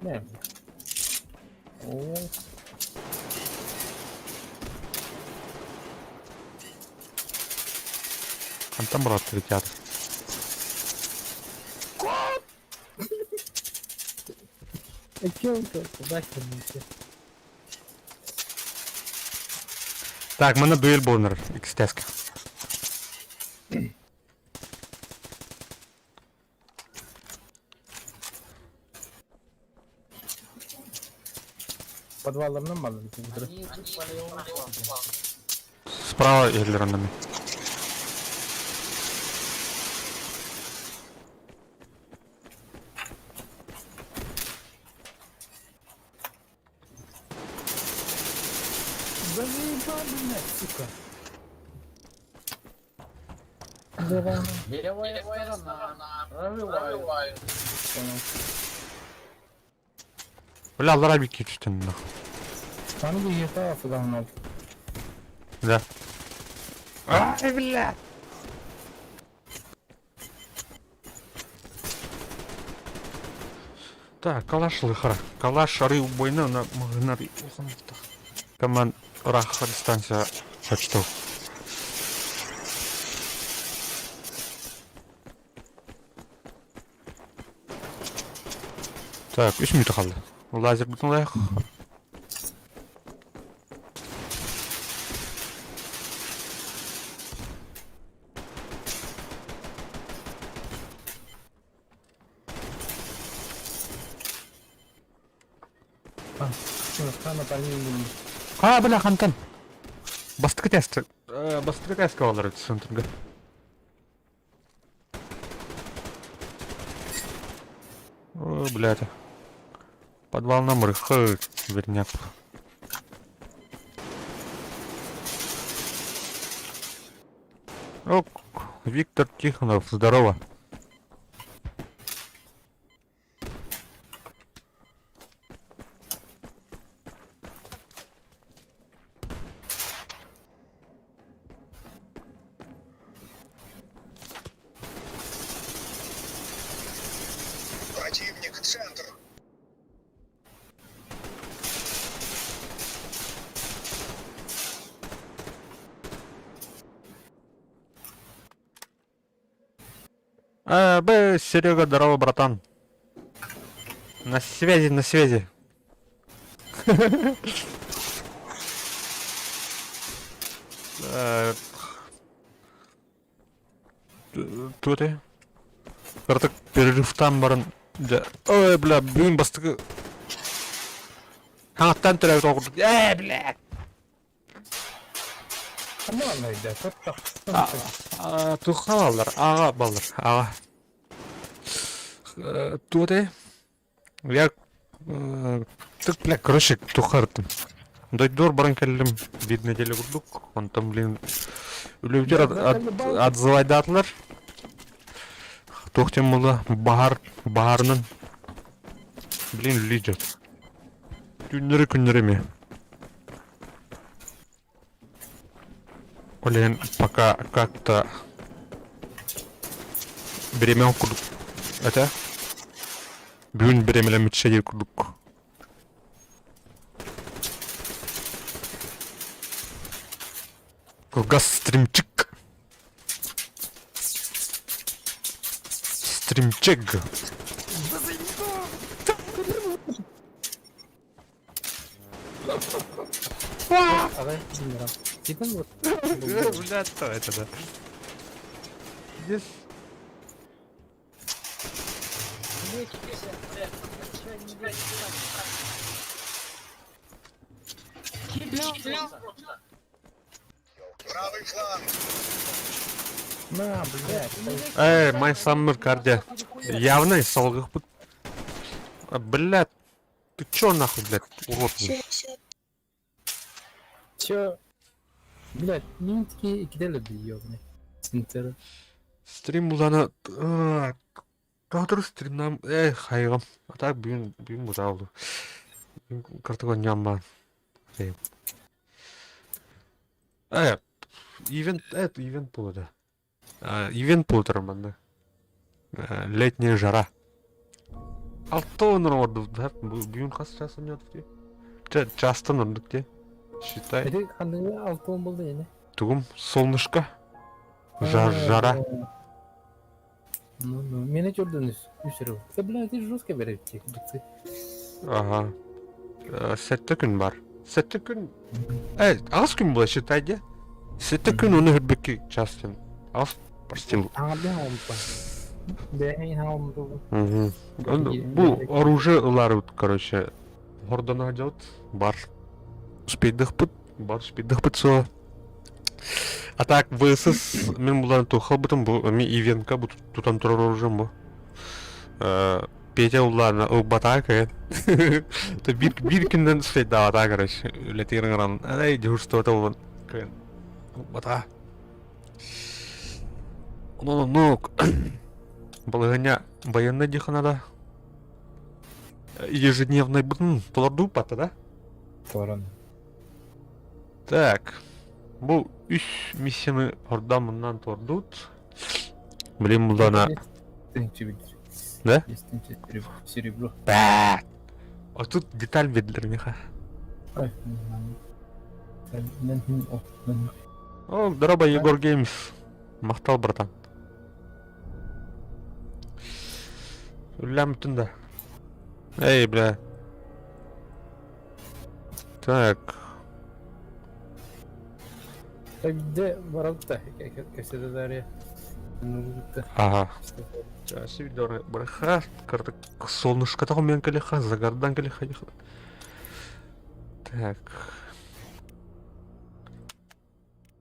Не. О. Хантан бараттыр театр? Так, манна дуэль буолунар XTS-ка. Подвалларынан баллар. Справа иһиллэр Да заебал, блядь, сука. Давай. Левая сторона. Прорываю. Понял. Бля, аллара бикки түстен нахуй. Там где я сюда Да. Ай, бля. Так, калаш лыхара. Калаш ары убойна на магнари. Команд раха дистанция сочту. Так, 3 минута қалды. Лазер бүтін лайық. А, бля, хантан. Бастыкы тест. Бастыкы тест алар центрга. О, блядь. Подвал номер х, верняк. О, Виктор Тихонов, здорово. Противник центр. А, Б, Серега, здорово, братан. На связи, на связи. Туох этэй? Кыратык перерывтаан баран дьэ ой бля бүгүн бастакы хаҥаттан төрөөбүт оҕо курдук ээ блядь туохха бааллар аҕа бааллар аҕа туох этэй Я так, бля, короче, тухартым. Дойдуор баран кэллим биир нэдиэлэ курдук. Онтон, блин, үлэбитигэр отзывайдаатылар. Туох диэн буолла, баһаар, баһаарынан, блин, үлэлии дьон. Түүннэри күннэри эмиэ. Блин, пока как-то бириэмэ курдук этэ. Бүгүн бириэмэлэммитчэ диир курдук. Кылгас стримчик. Стримчик. Бля, что это, да? Здесь... Правый фланг. На, блядь. Эй, My Summer Car Явно салгых. А, блядь, ты чё нахуй, блядь, урод? Все, все. Чё? Блядь, минутки кидали бы ёбаный. Синтера. Стрим булана... Каутер стримнам... Эх, хайгам. А так бүгүн бүгүн бутаалды. Картыган нямма. Э, ивент, это ивент буолла. Ивент буолар манна. Летняя жара. Алтон ордук бүгүн хас час ойнодук дии? Частан ордук дии. Считай. Эти ханныгы алтын болды эне. Тугум солнышко. Жар жара. Ну, ну, меня чёрдун үсүрү. Да, бля, ты жестко берет быцы. Ага. Сэттэ күн бар. Сэттэ күн... Э, аҕыс күн була считай дии. Сэттэ күн уну хүрбүкки частын. Аҕыс почти. Бу оружие ыларыбыт, короче, хордоно сылдьабыт, бар успейдыхпыт, бар успейдыхпыт суо. А так ВСС мин булан тухалбытым бу ми ивенка бу тутан турар оружием бу. Петя уллаана ылбатаа кыйын. Биир биир күннэн успейдаабатаа короче үлэтигэр ыҥыран эй дежурствота буолан кыйын ылбатаа. Онон оннук балаһыанньа байыаннай диэххэ наада. Ежедневнайбытын толордууппатта да? Торон. Так. Бу үс миссияны ордон муннан тордут. Блин, булдана... Да? Серебро. Бә! А тут деталь биэрдилэр миэхэ. О, здорово, Егор Геймс. Махтал, братан. Үллэм да. Эй, бля. Так. Где баралта? Кэпсэтэ Ага. Браха, солнышко мен калиха, загардан калиха. Так.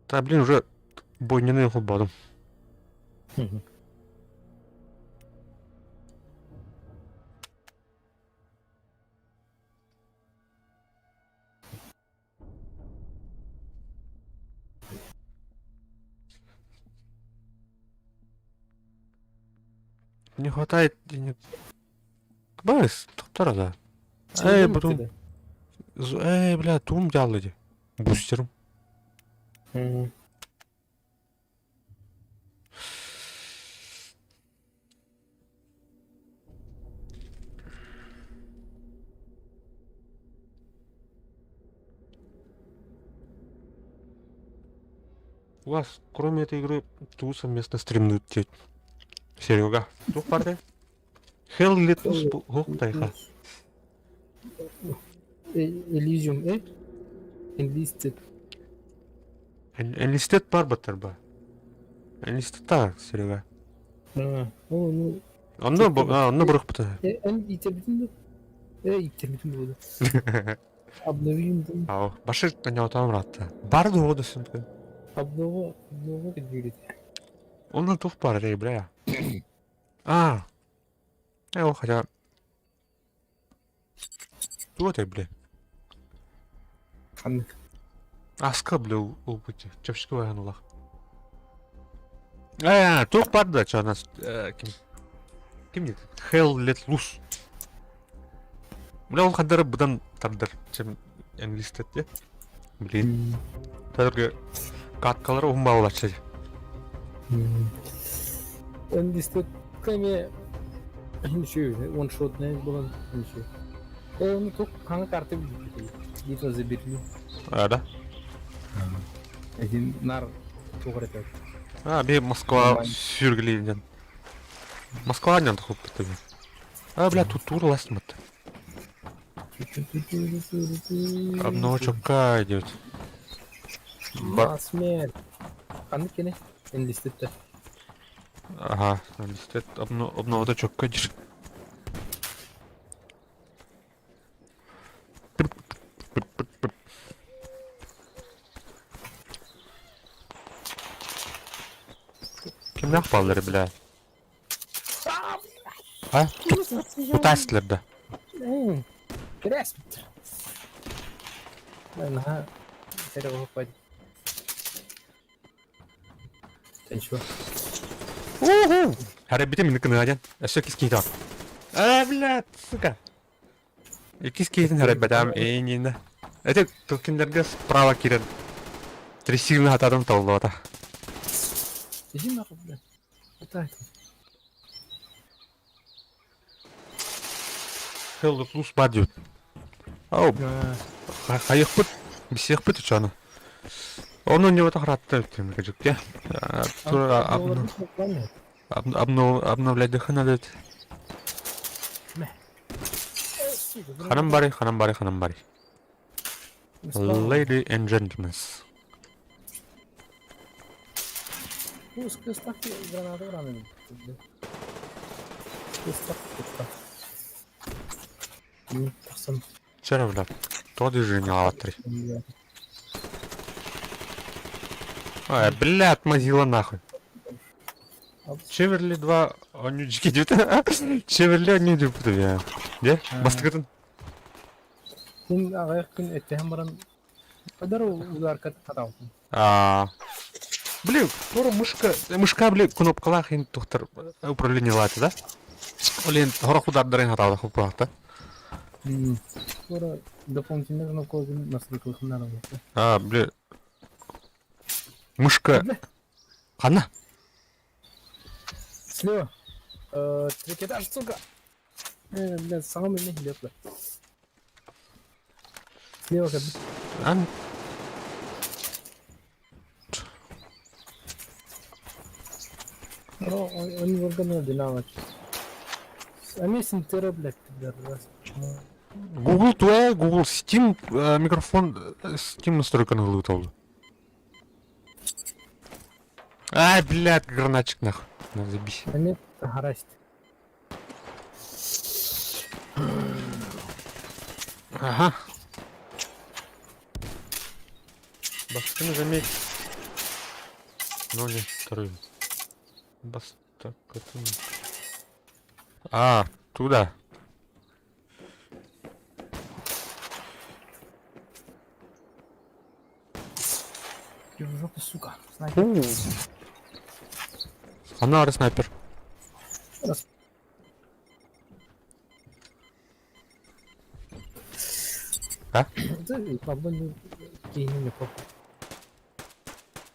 Да, блин, уже бойняны холбадым. Не хватает денег. Бас, тоқтар да. Эй, потом... Эй, бля, туум дьаалла дии. Бустерым. У вас, кроме этой игры, тугу совместно стримнут диэт. Серега, туох баарый? Hell Let Loose уһук тайха. Elysium, э? Enlisted. Enlisted бар баттар ба. Enlisted та, Серега. А, о, ну... Онно, онно бырыхпыта. Эн итербитин да? Э, итербитин буолу. Обновим да. Ау, башы коньятам ратта. Бар да ода сымты. Обнова, обнова кедири. Онно тух бар рей, бля. А. Э, ол хотя... Туох этэй, бля? Ханнык. Аска, бля, ылбыт чэпчэки байан ылах. Ээ, туох бар да, чё нас ким ким диэтэ? Hell Let Loose. Бля, ол хандары быдан тардар, чем enlisted диэ. Блин. Тәрге каткалары уһун бааллаччы. Enlisted кэме Ничего, он шотный был, ничего. Э, ну тут хаҥа карта билбит. Битва за Берлин. А, да? Один нар тугар этэ. А, би Москва сүргүлиинэн. Москва ньон тохуппут А, бля, тут тур ластмат. Одного чокка идет. Бар. Смерть. Ханнык кene? Enlisted Ага, enlisted обновата чокка дир. Кимнээх бааллар бля? А? Утаастылар да? Кирээспит. Наһаа сэрэҕи Ты чего? Уху! Харабитим миник кыныадьан. Өссө иккис киһи таар. А, блядь, сука. Иккис киһитин харайбатаам эйинина. Это кинилэргэ справа киирэн трясины хатадым толлуота. Иди нахуй, блядь. Это Хелл лус бар диют. Ау, хайықпыт, бисиэхпит учаны. Ону не вот охратта жүкке. Обновлять надо. Ханам бари, ханам бари, ханам бари. Lady and gentlemen. Чара бля, то движение лаватри. Ай, бля, отмазила нахуй. Чеверли 2 онючки диэбит. Чеверли онньуу диэбит я. Дьэ, бастакытын. Син аҕыйах күн эттэһэн баран Падар ударка хатаабытым. Аа. Блин, тура мышка, мышка, блин, кнопкалаах иһин тухтар управление лааты да? Блин, хорох удардарын хатаабыта хуппаахта. Тура дополнительный кнопка настройкалыхыннар А, блин. Мышка. Ханна? Слева. Третий этаж, сука. Блядь, саҥам эмиэ иһиллиэт Слева как Ан... Он органы одинаково. Они синтера, блядь, раз. Google туэ, Google Steam микрофон Steam настройканы ылыыталлы. Ай, блядь, гранатчик нахуй. На, забись. Они таһарасть. Ага. Бастыны заметь. Но не вторую. Бас так это... А, туда. Иди в жопу, сука. Снайпер. Анары снайпер. Раз. А?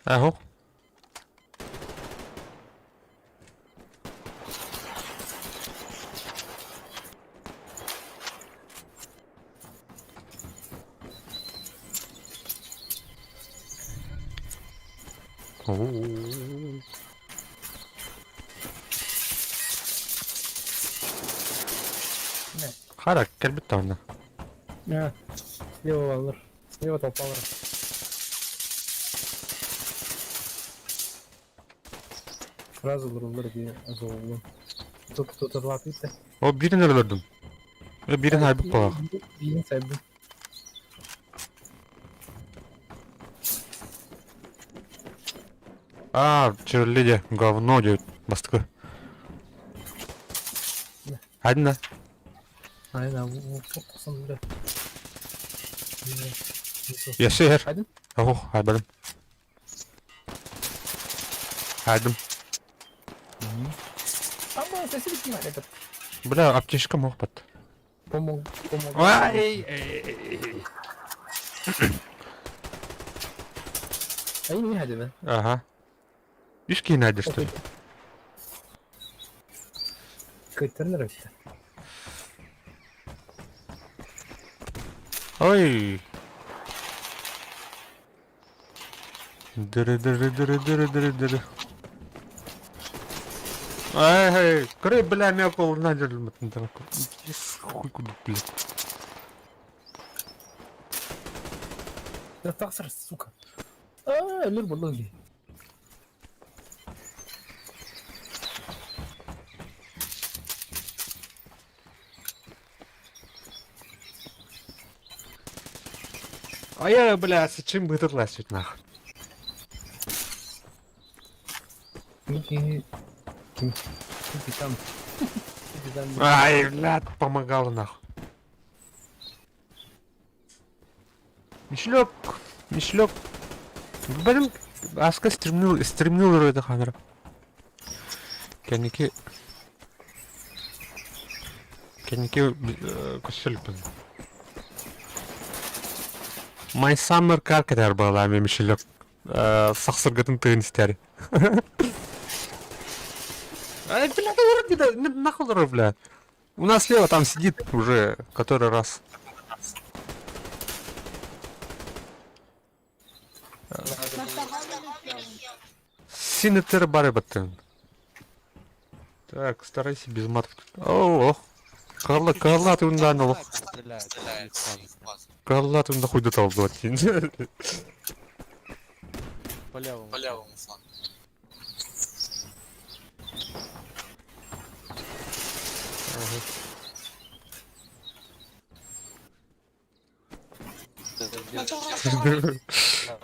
Ага. Хара, кэлбит даҕаны. Слева баллар. Слева толпалар. Сразу ылырыллар дии азооллун. Тут тутарлаатыйта. О, биирин өлөрдүм. Биирин айбыт буолаах. Биирин сайдым. Аа, черлиде, говно диэбит бастакы. Айдын да. Айна, тохсон бля. Ясы иһэр. Айдын? Ох, айбадым. Айдым. Ама, сосиски этот. Бля, аптечка мог под. Помог, помог. Ай! Ай, не хадина. Ага. Ишки найдешь, что ли? Кыттырныр өттө. Ой! Дыры-дыры-дыры-дыры-дыры-дыры. Ай, кры, бля, мякол надерлмат. Хуй куда, блядь. Да тахсар, сука. Аа, өлөр боллоң дии. А я, бля, с чем бы тут лазить, нахуй? Ники... Ким? Капитан. Капитан. Ай, блядь, помогала, нахуй. Мишлек, Мишлек. Бэлэм аска стремнил, стремнил ырыата хаанара. Кэнники кэнники көссөлпүн. My Summer Car кэтэр баалаами Мишлек. Сахсыргатын тыын истэр. Ай, бля, нахуй олорор, бля. У нас слева там сидит уже который раз. Синетер бары баттын. Так, старайся без матов. О, ох. Карла, Карла, ты ундан олох. Карла, ты нахуй дотал, блядь. По левому. По левому флангу.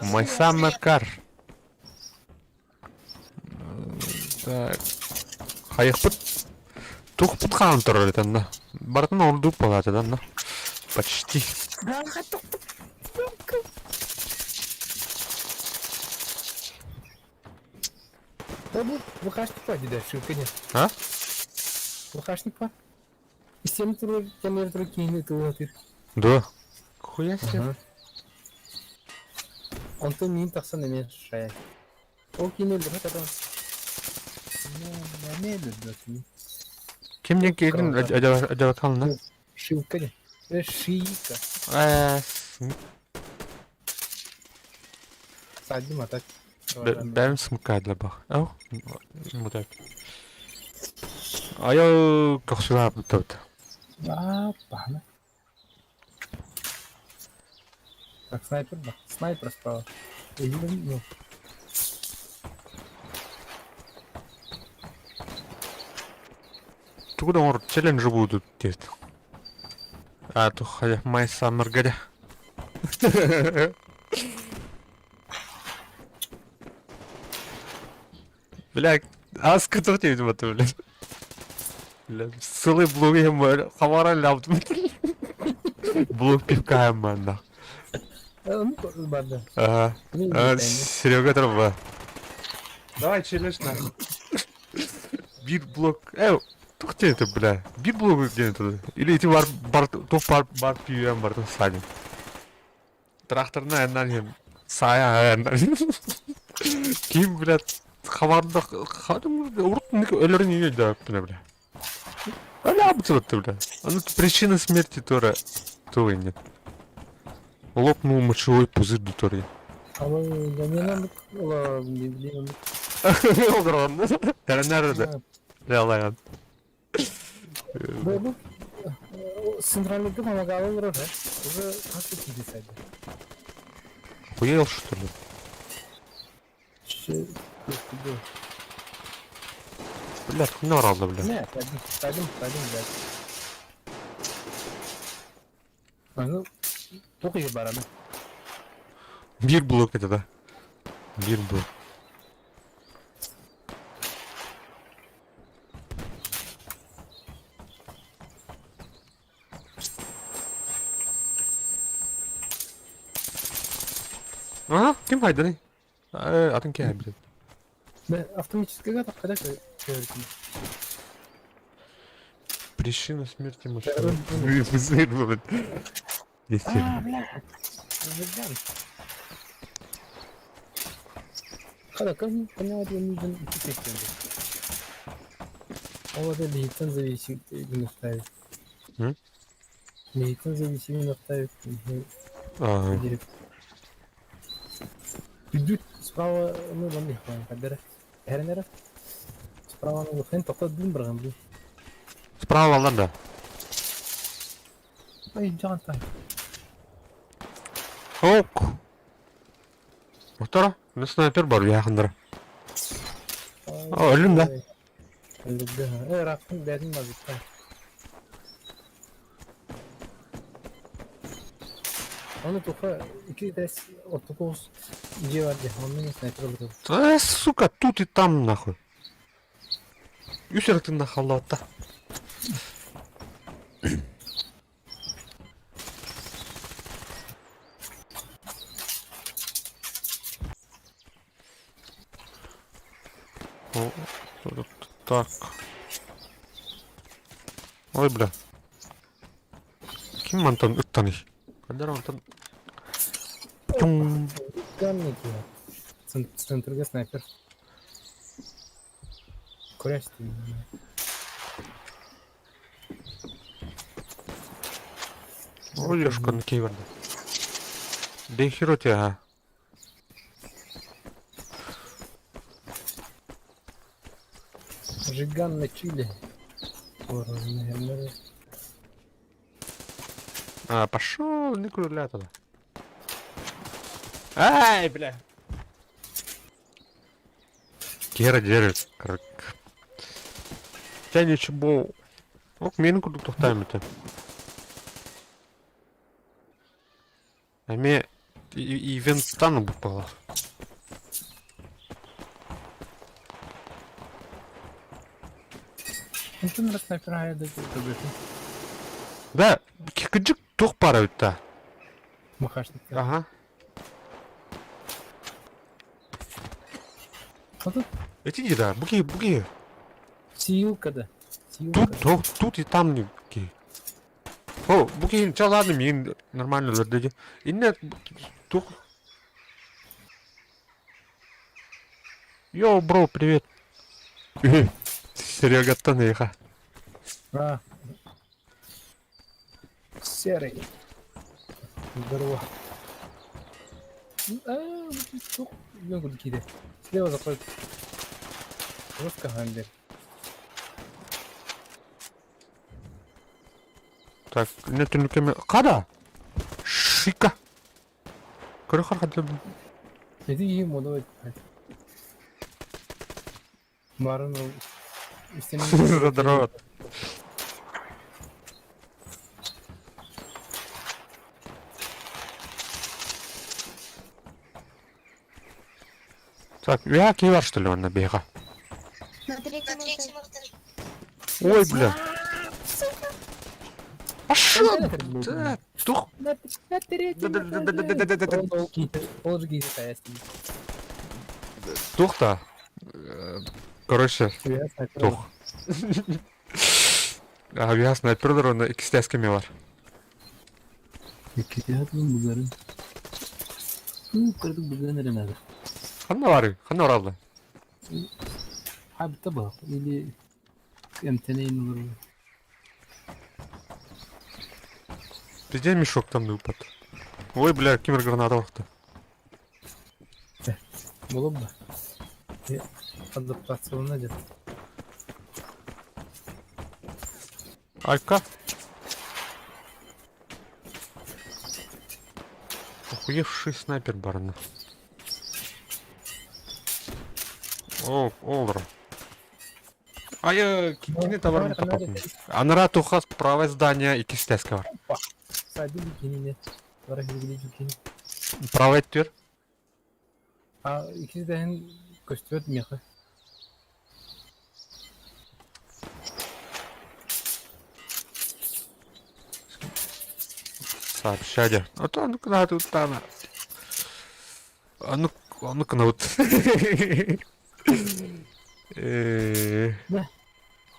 My summer car. Так. Хайыхпыт тухпут хаан турар этэннэ. Барытын ордук буолаата да Почти. Да бу ВХшник па диде, шилка не. А? ВХшник па. Истен туру, кемер туру кийини тылы Да. Хуя себе. Онтон миин тахсан эмиэ шая. Ол киини өлбөтө тата. Эмиэ өлбөтүм. Ким диэн киһитин адьабакална? Шилка не. Шийка. Садим а так. Бэм смыкает бах. Ау, вот Айо, көхсүлааппыт. Аа, пахна. Так, снайпер, да. Снайпер справа. Ну. Тугу да оҥор челлендж будут диэт. А, тухайа, My Summer Гадя. Бля, аска туох диэбитим ата, бля. Бля, сылы блук иһин хабара ляптым. Блук пивка манна. Барда. Ага. Серега труба. Давай челлендж нахуй. Биир блок. Э, туох диэн это, бля? Биир блок диэн это. Или ити бар бар туох бар бар пиюэн бартын саадин. Тракторна айаннаан иһэн саайа айаннаан Ким, блядь, хабарда урут өлөрүн ийэ өйдөөбүппүнэ, бля. Өлө бля. Ну, причина смерти тоже тугай нет. Лопнул мочевой пузырь дуторе. А вы да не надо, блин. Огромный. Да. Бля, Бу центральный помогал уже. Уже как ты писать? Хуел, что ли? Блядь, хуйня оралда, бля. Не, пойдем, пойдем, пойдем, блядь. Ну, только я бараны. Бир блок это, да. Бир блок. А, ким хайданы? Атын киһи блядь. Да, автоматическая когда Причина смерти машины. Пузырь, блядь. А, бля. Когда понял, я нужен Ол это лейтен зависим ставить. Лейтен зависим ставить. Ага. Идут справа, ну, там их, кадер. Эрнер. Справа, ну, хен тоқта дым барган бу. Справа алдан да. Ай, жан тай. Ок. Отара, ну снайпер бар якындыра. О, өлүм да. Өлүм да. Э, рахым бәрин мазыкта. Оны туха iki дес ортокоз дьиэ бар дии, онно снайпер олорор. Э, сука, тут и там нахуй. Үс эртин халлаатта. Так. Ой, бля. Ким мантан ыттаный? Хандар онтон... Путюм. Камники. Центрга снайпер. Курясь ты. Ой, Лешка, на кей барда. Да херу тебя, а. Жиган на чили. Наверное. А, пошел, не круля тогда. Ай, бля. Кера держит, короче. Тебя ничего. Ок, мин курдук тохтаем это. Эми ивенттан бупала. Онтон снайпер да көбөтүн. Да, кыдьык туох баара эбит да. Махашник. Ага. Отут Эти да, буки, буки. сиилка да. Сиилка. Тут, тут, тут и там не буки. О, буки, ча ладно, мин нормально лөрдөдү. Инне тух. Йоу, бро, привет. Серегаттан эйха. А. Серый. Здорово. А, тух, киде. Слева заходит. Жестко гамбер. Так, не түнүкеме. Када? Шика. Көрө хар Иди ему давай. Барын ол Задрот. Так, я кивар что ли он на бега? На третьем этаже. Ой, бля. Пошел! Да, тух. На третьем Да-да-да-да-да-да-да-да. Ол же кейде Тух-то. Короче, тух. Авиа снайперлер оны икстәскеме бар. Бугарын. Кырдык бугарын надо. Ханна бар, ханна оралды. Хаб таба или МТН olur. Где мешок там выпад? Ой, бля, кимер граната вахта. Было бы. Адаптационно где-то. Алька. Охуевший снайпер барна. О, олр. А я кини товар тапапын. Анара тухас правое здание и кистеска бар. Сади бикини нет. Правый түр. А икиздәһен көстүбэт миэхэ. Сообщали. А то ну-ка надо тут там. А ну, а ну-ка на вот.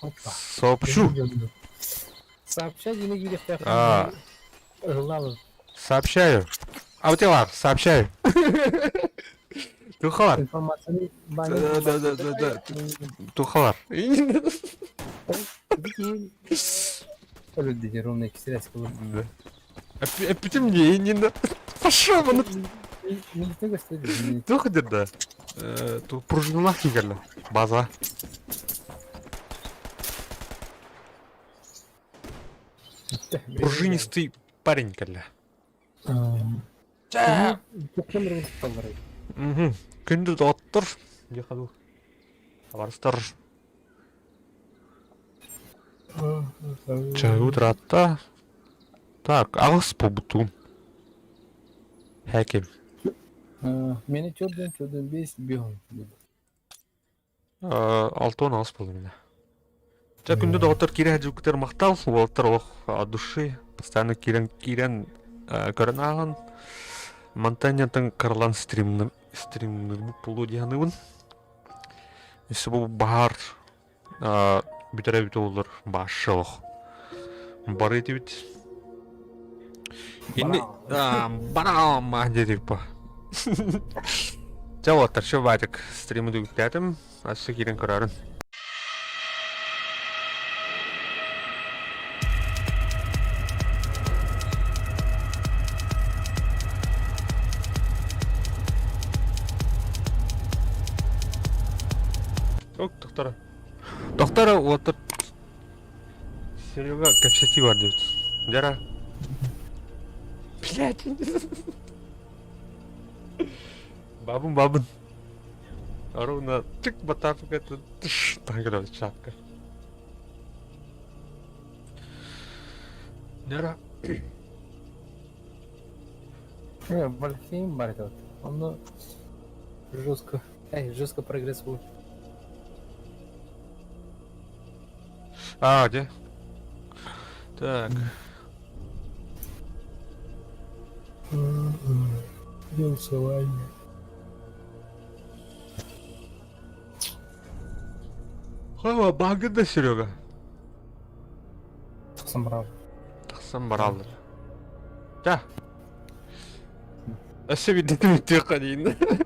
Опа. Сообщу. Сообщать или кириэхтээх. А. Ыллаабыт. Сообщаю. А вот я сообщаю. Тухалар. Информацияны Да, да, да, да, да. Тухалар. Өлүдү ровно иккистерэс буолар. Да. Опять мне не надо. Пошел он. Милитен көстүбэт. Тух да. Ту пружиналах кигерле. База. Пружинистый парень кэллэ. Угу. Күндү доттор. Дехаду. Барыстар. Чагутратта. Так, аҕыс побутум. Хәким. Мени чордон чордон бес бион. Алтон аҕыс буолла мина. Ча күндү доҕоттор киирэ дьукутер махтал, уолаттар олох от души постоянно киирэн киирэн көрөн ааҕан Монтаньятан карлан стримны стримнырбыт буолуо дии саныыбын. Өссө бу баһаар. бүтэрэ эбитэ буоллар баашша олох. Бары этибит. Инни бараам диэтик по. Чэ уолаттар, все баатик стримы түгүктээтим. Асы киирэн көрөөрүн. Ок, доктора. Доктора, вот Серега кэпсэтии бар диэбит. Дьара. Блядь. Бабын, бабын. Ровно тык батафык это тыш тагыра шапка. Дьара. Вальхейм бар этот. Он жестко, эй, жестко прогресс был. А, где? Так. Голосование. Хава багыда Серега. Тахсан барал. Тахсан бараллар. Да. Өссө биирдэ түмүктүөххэ диин.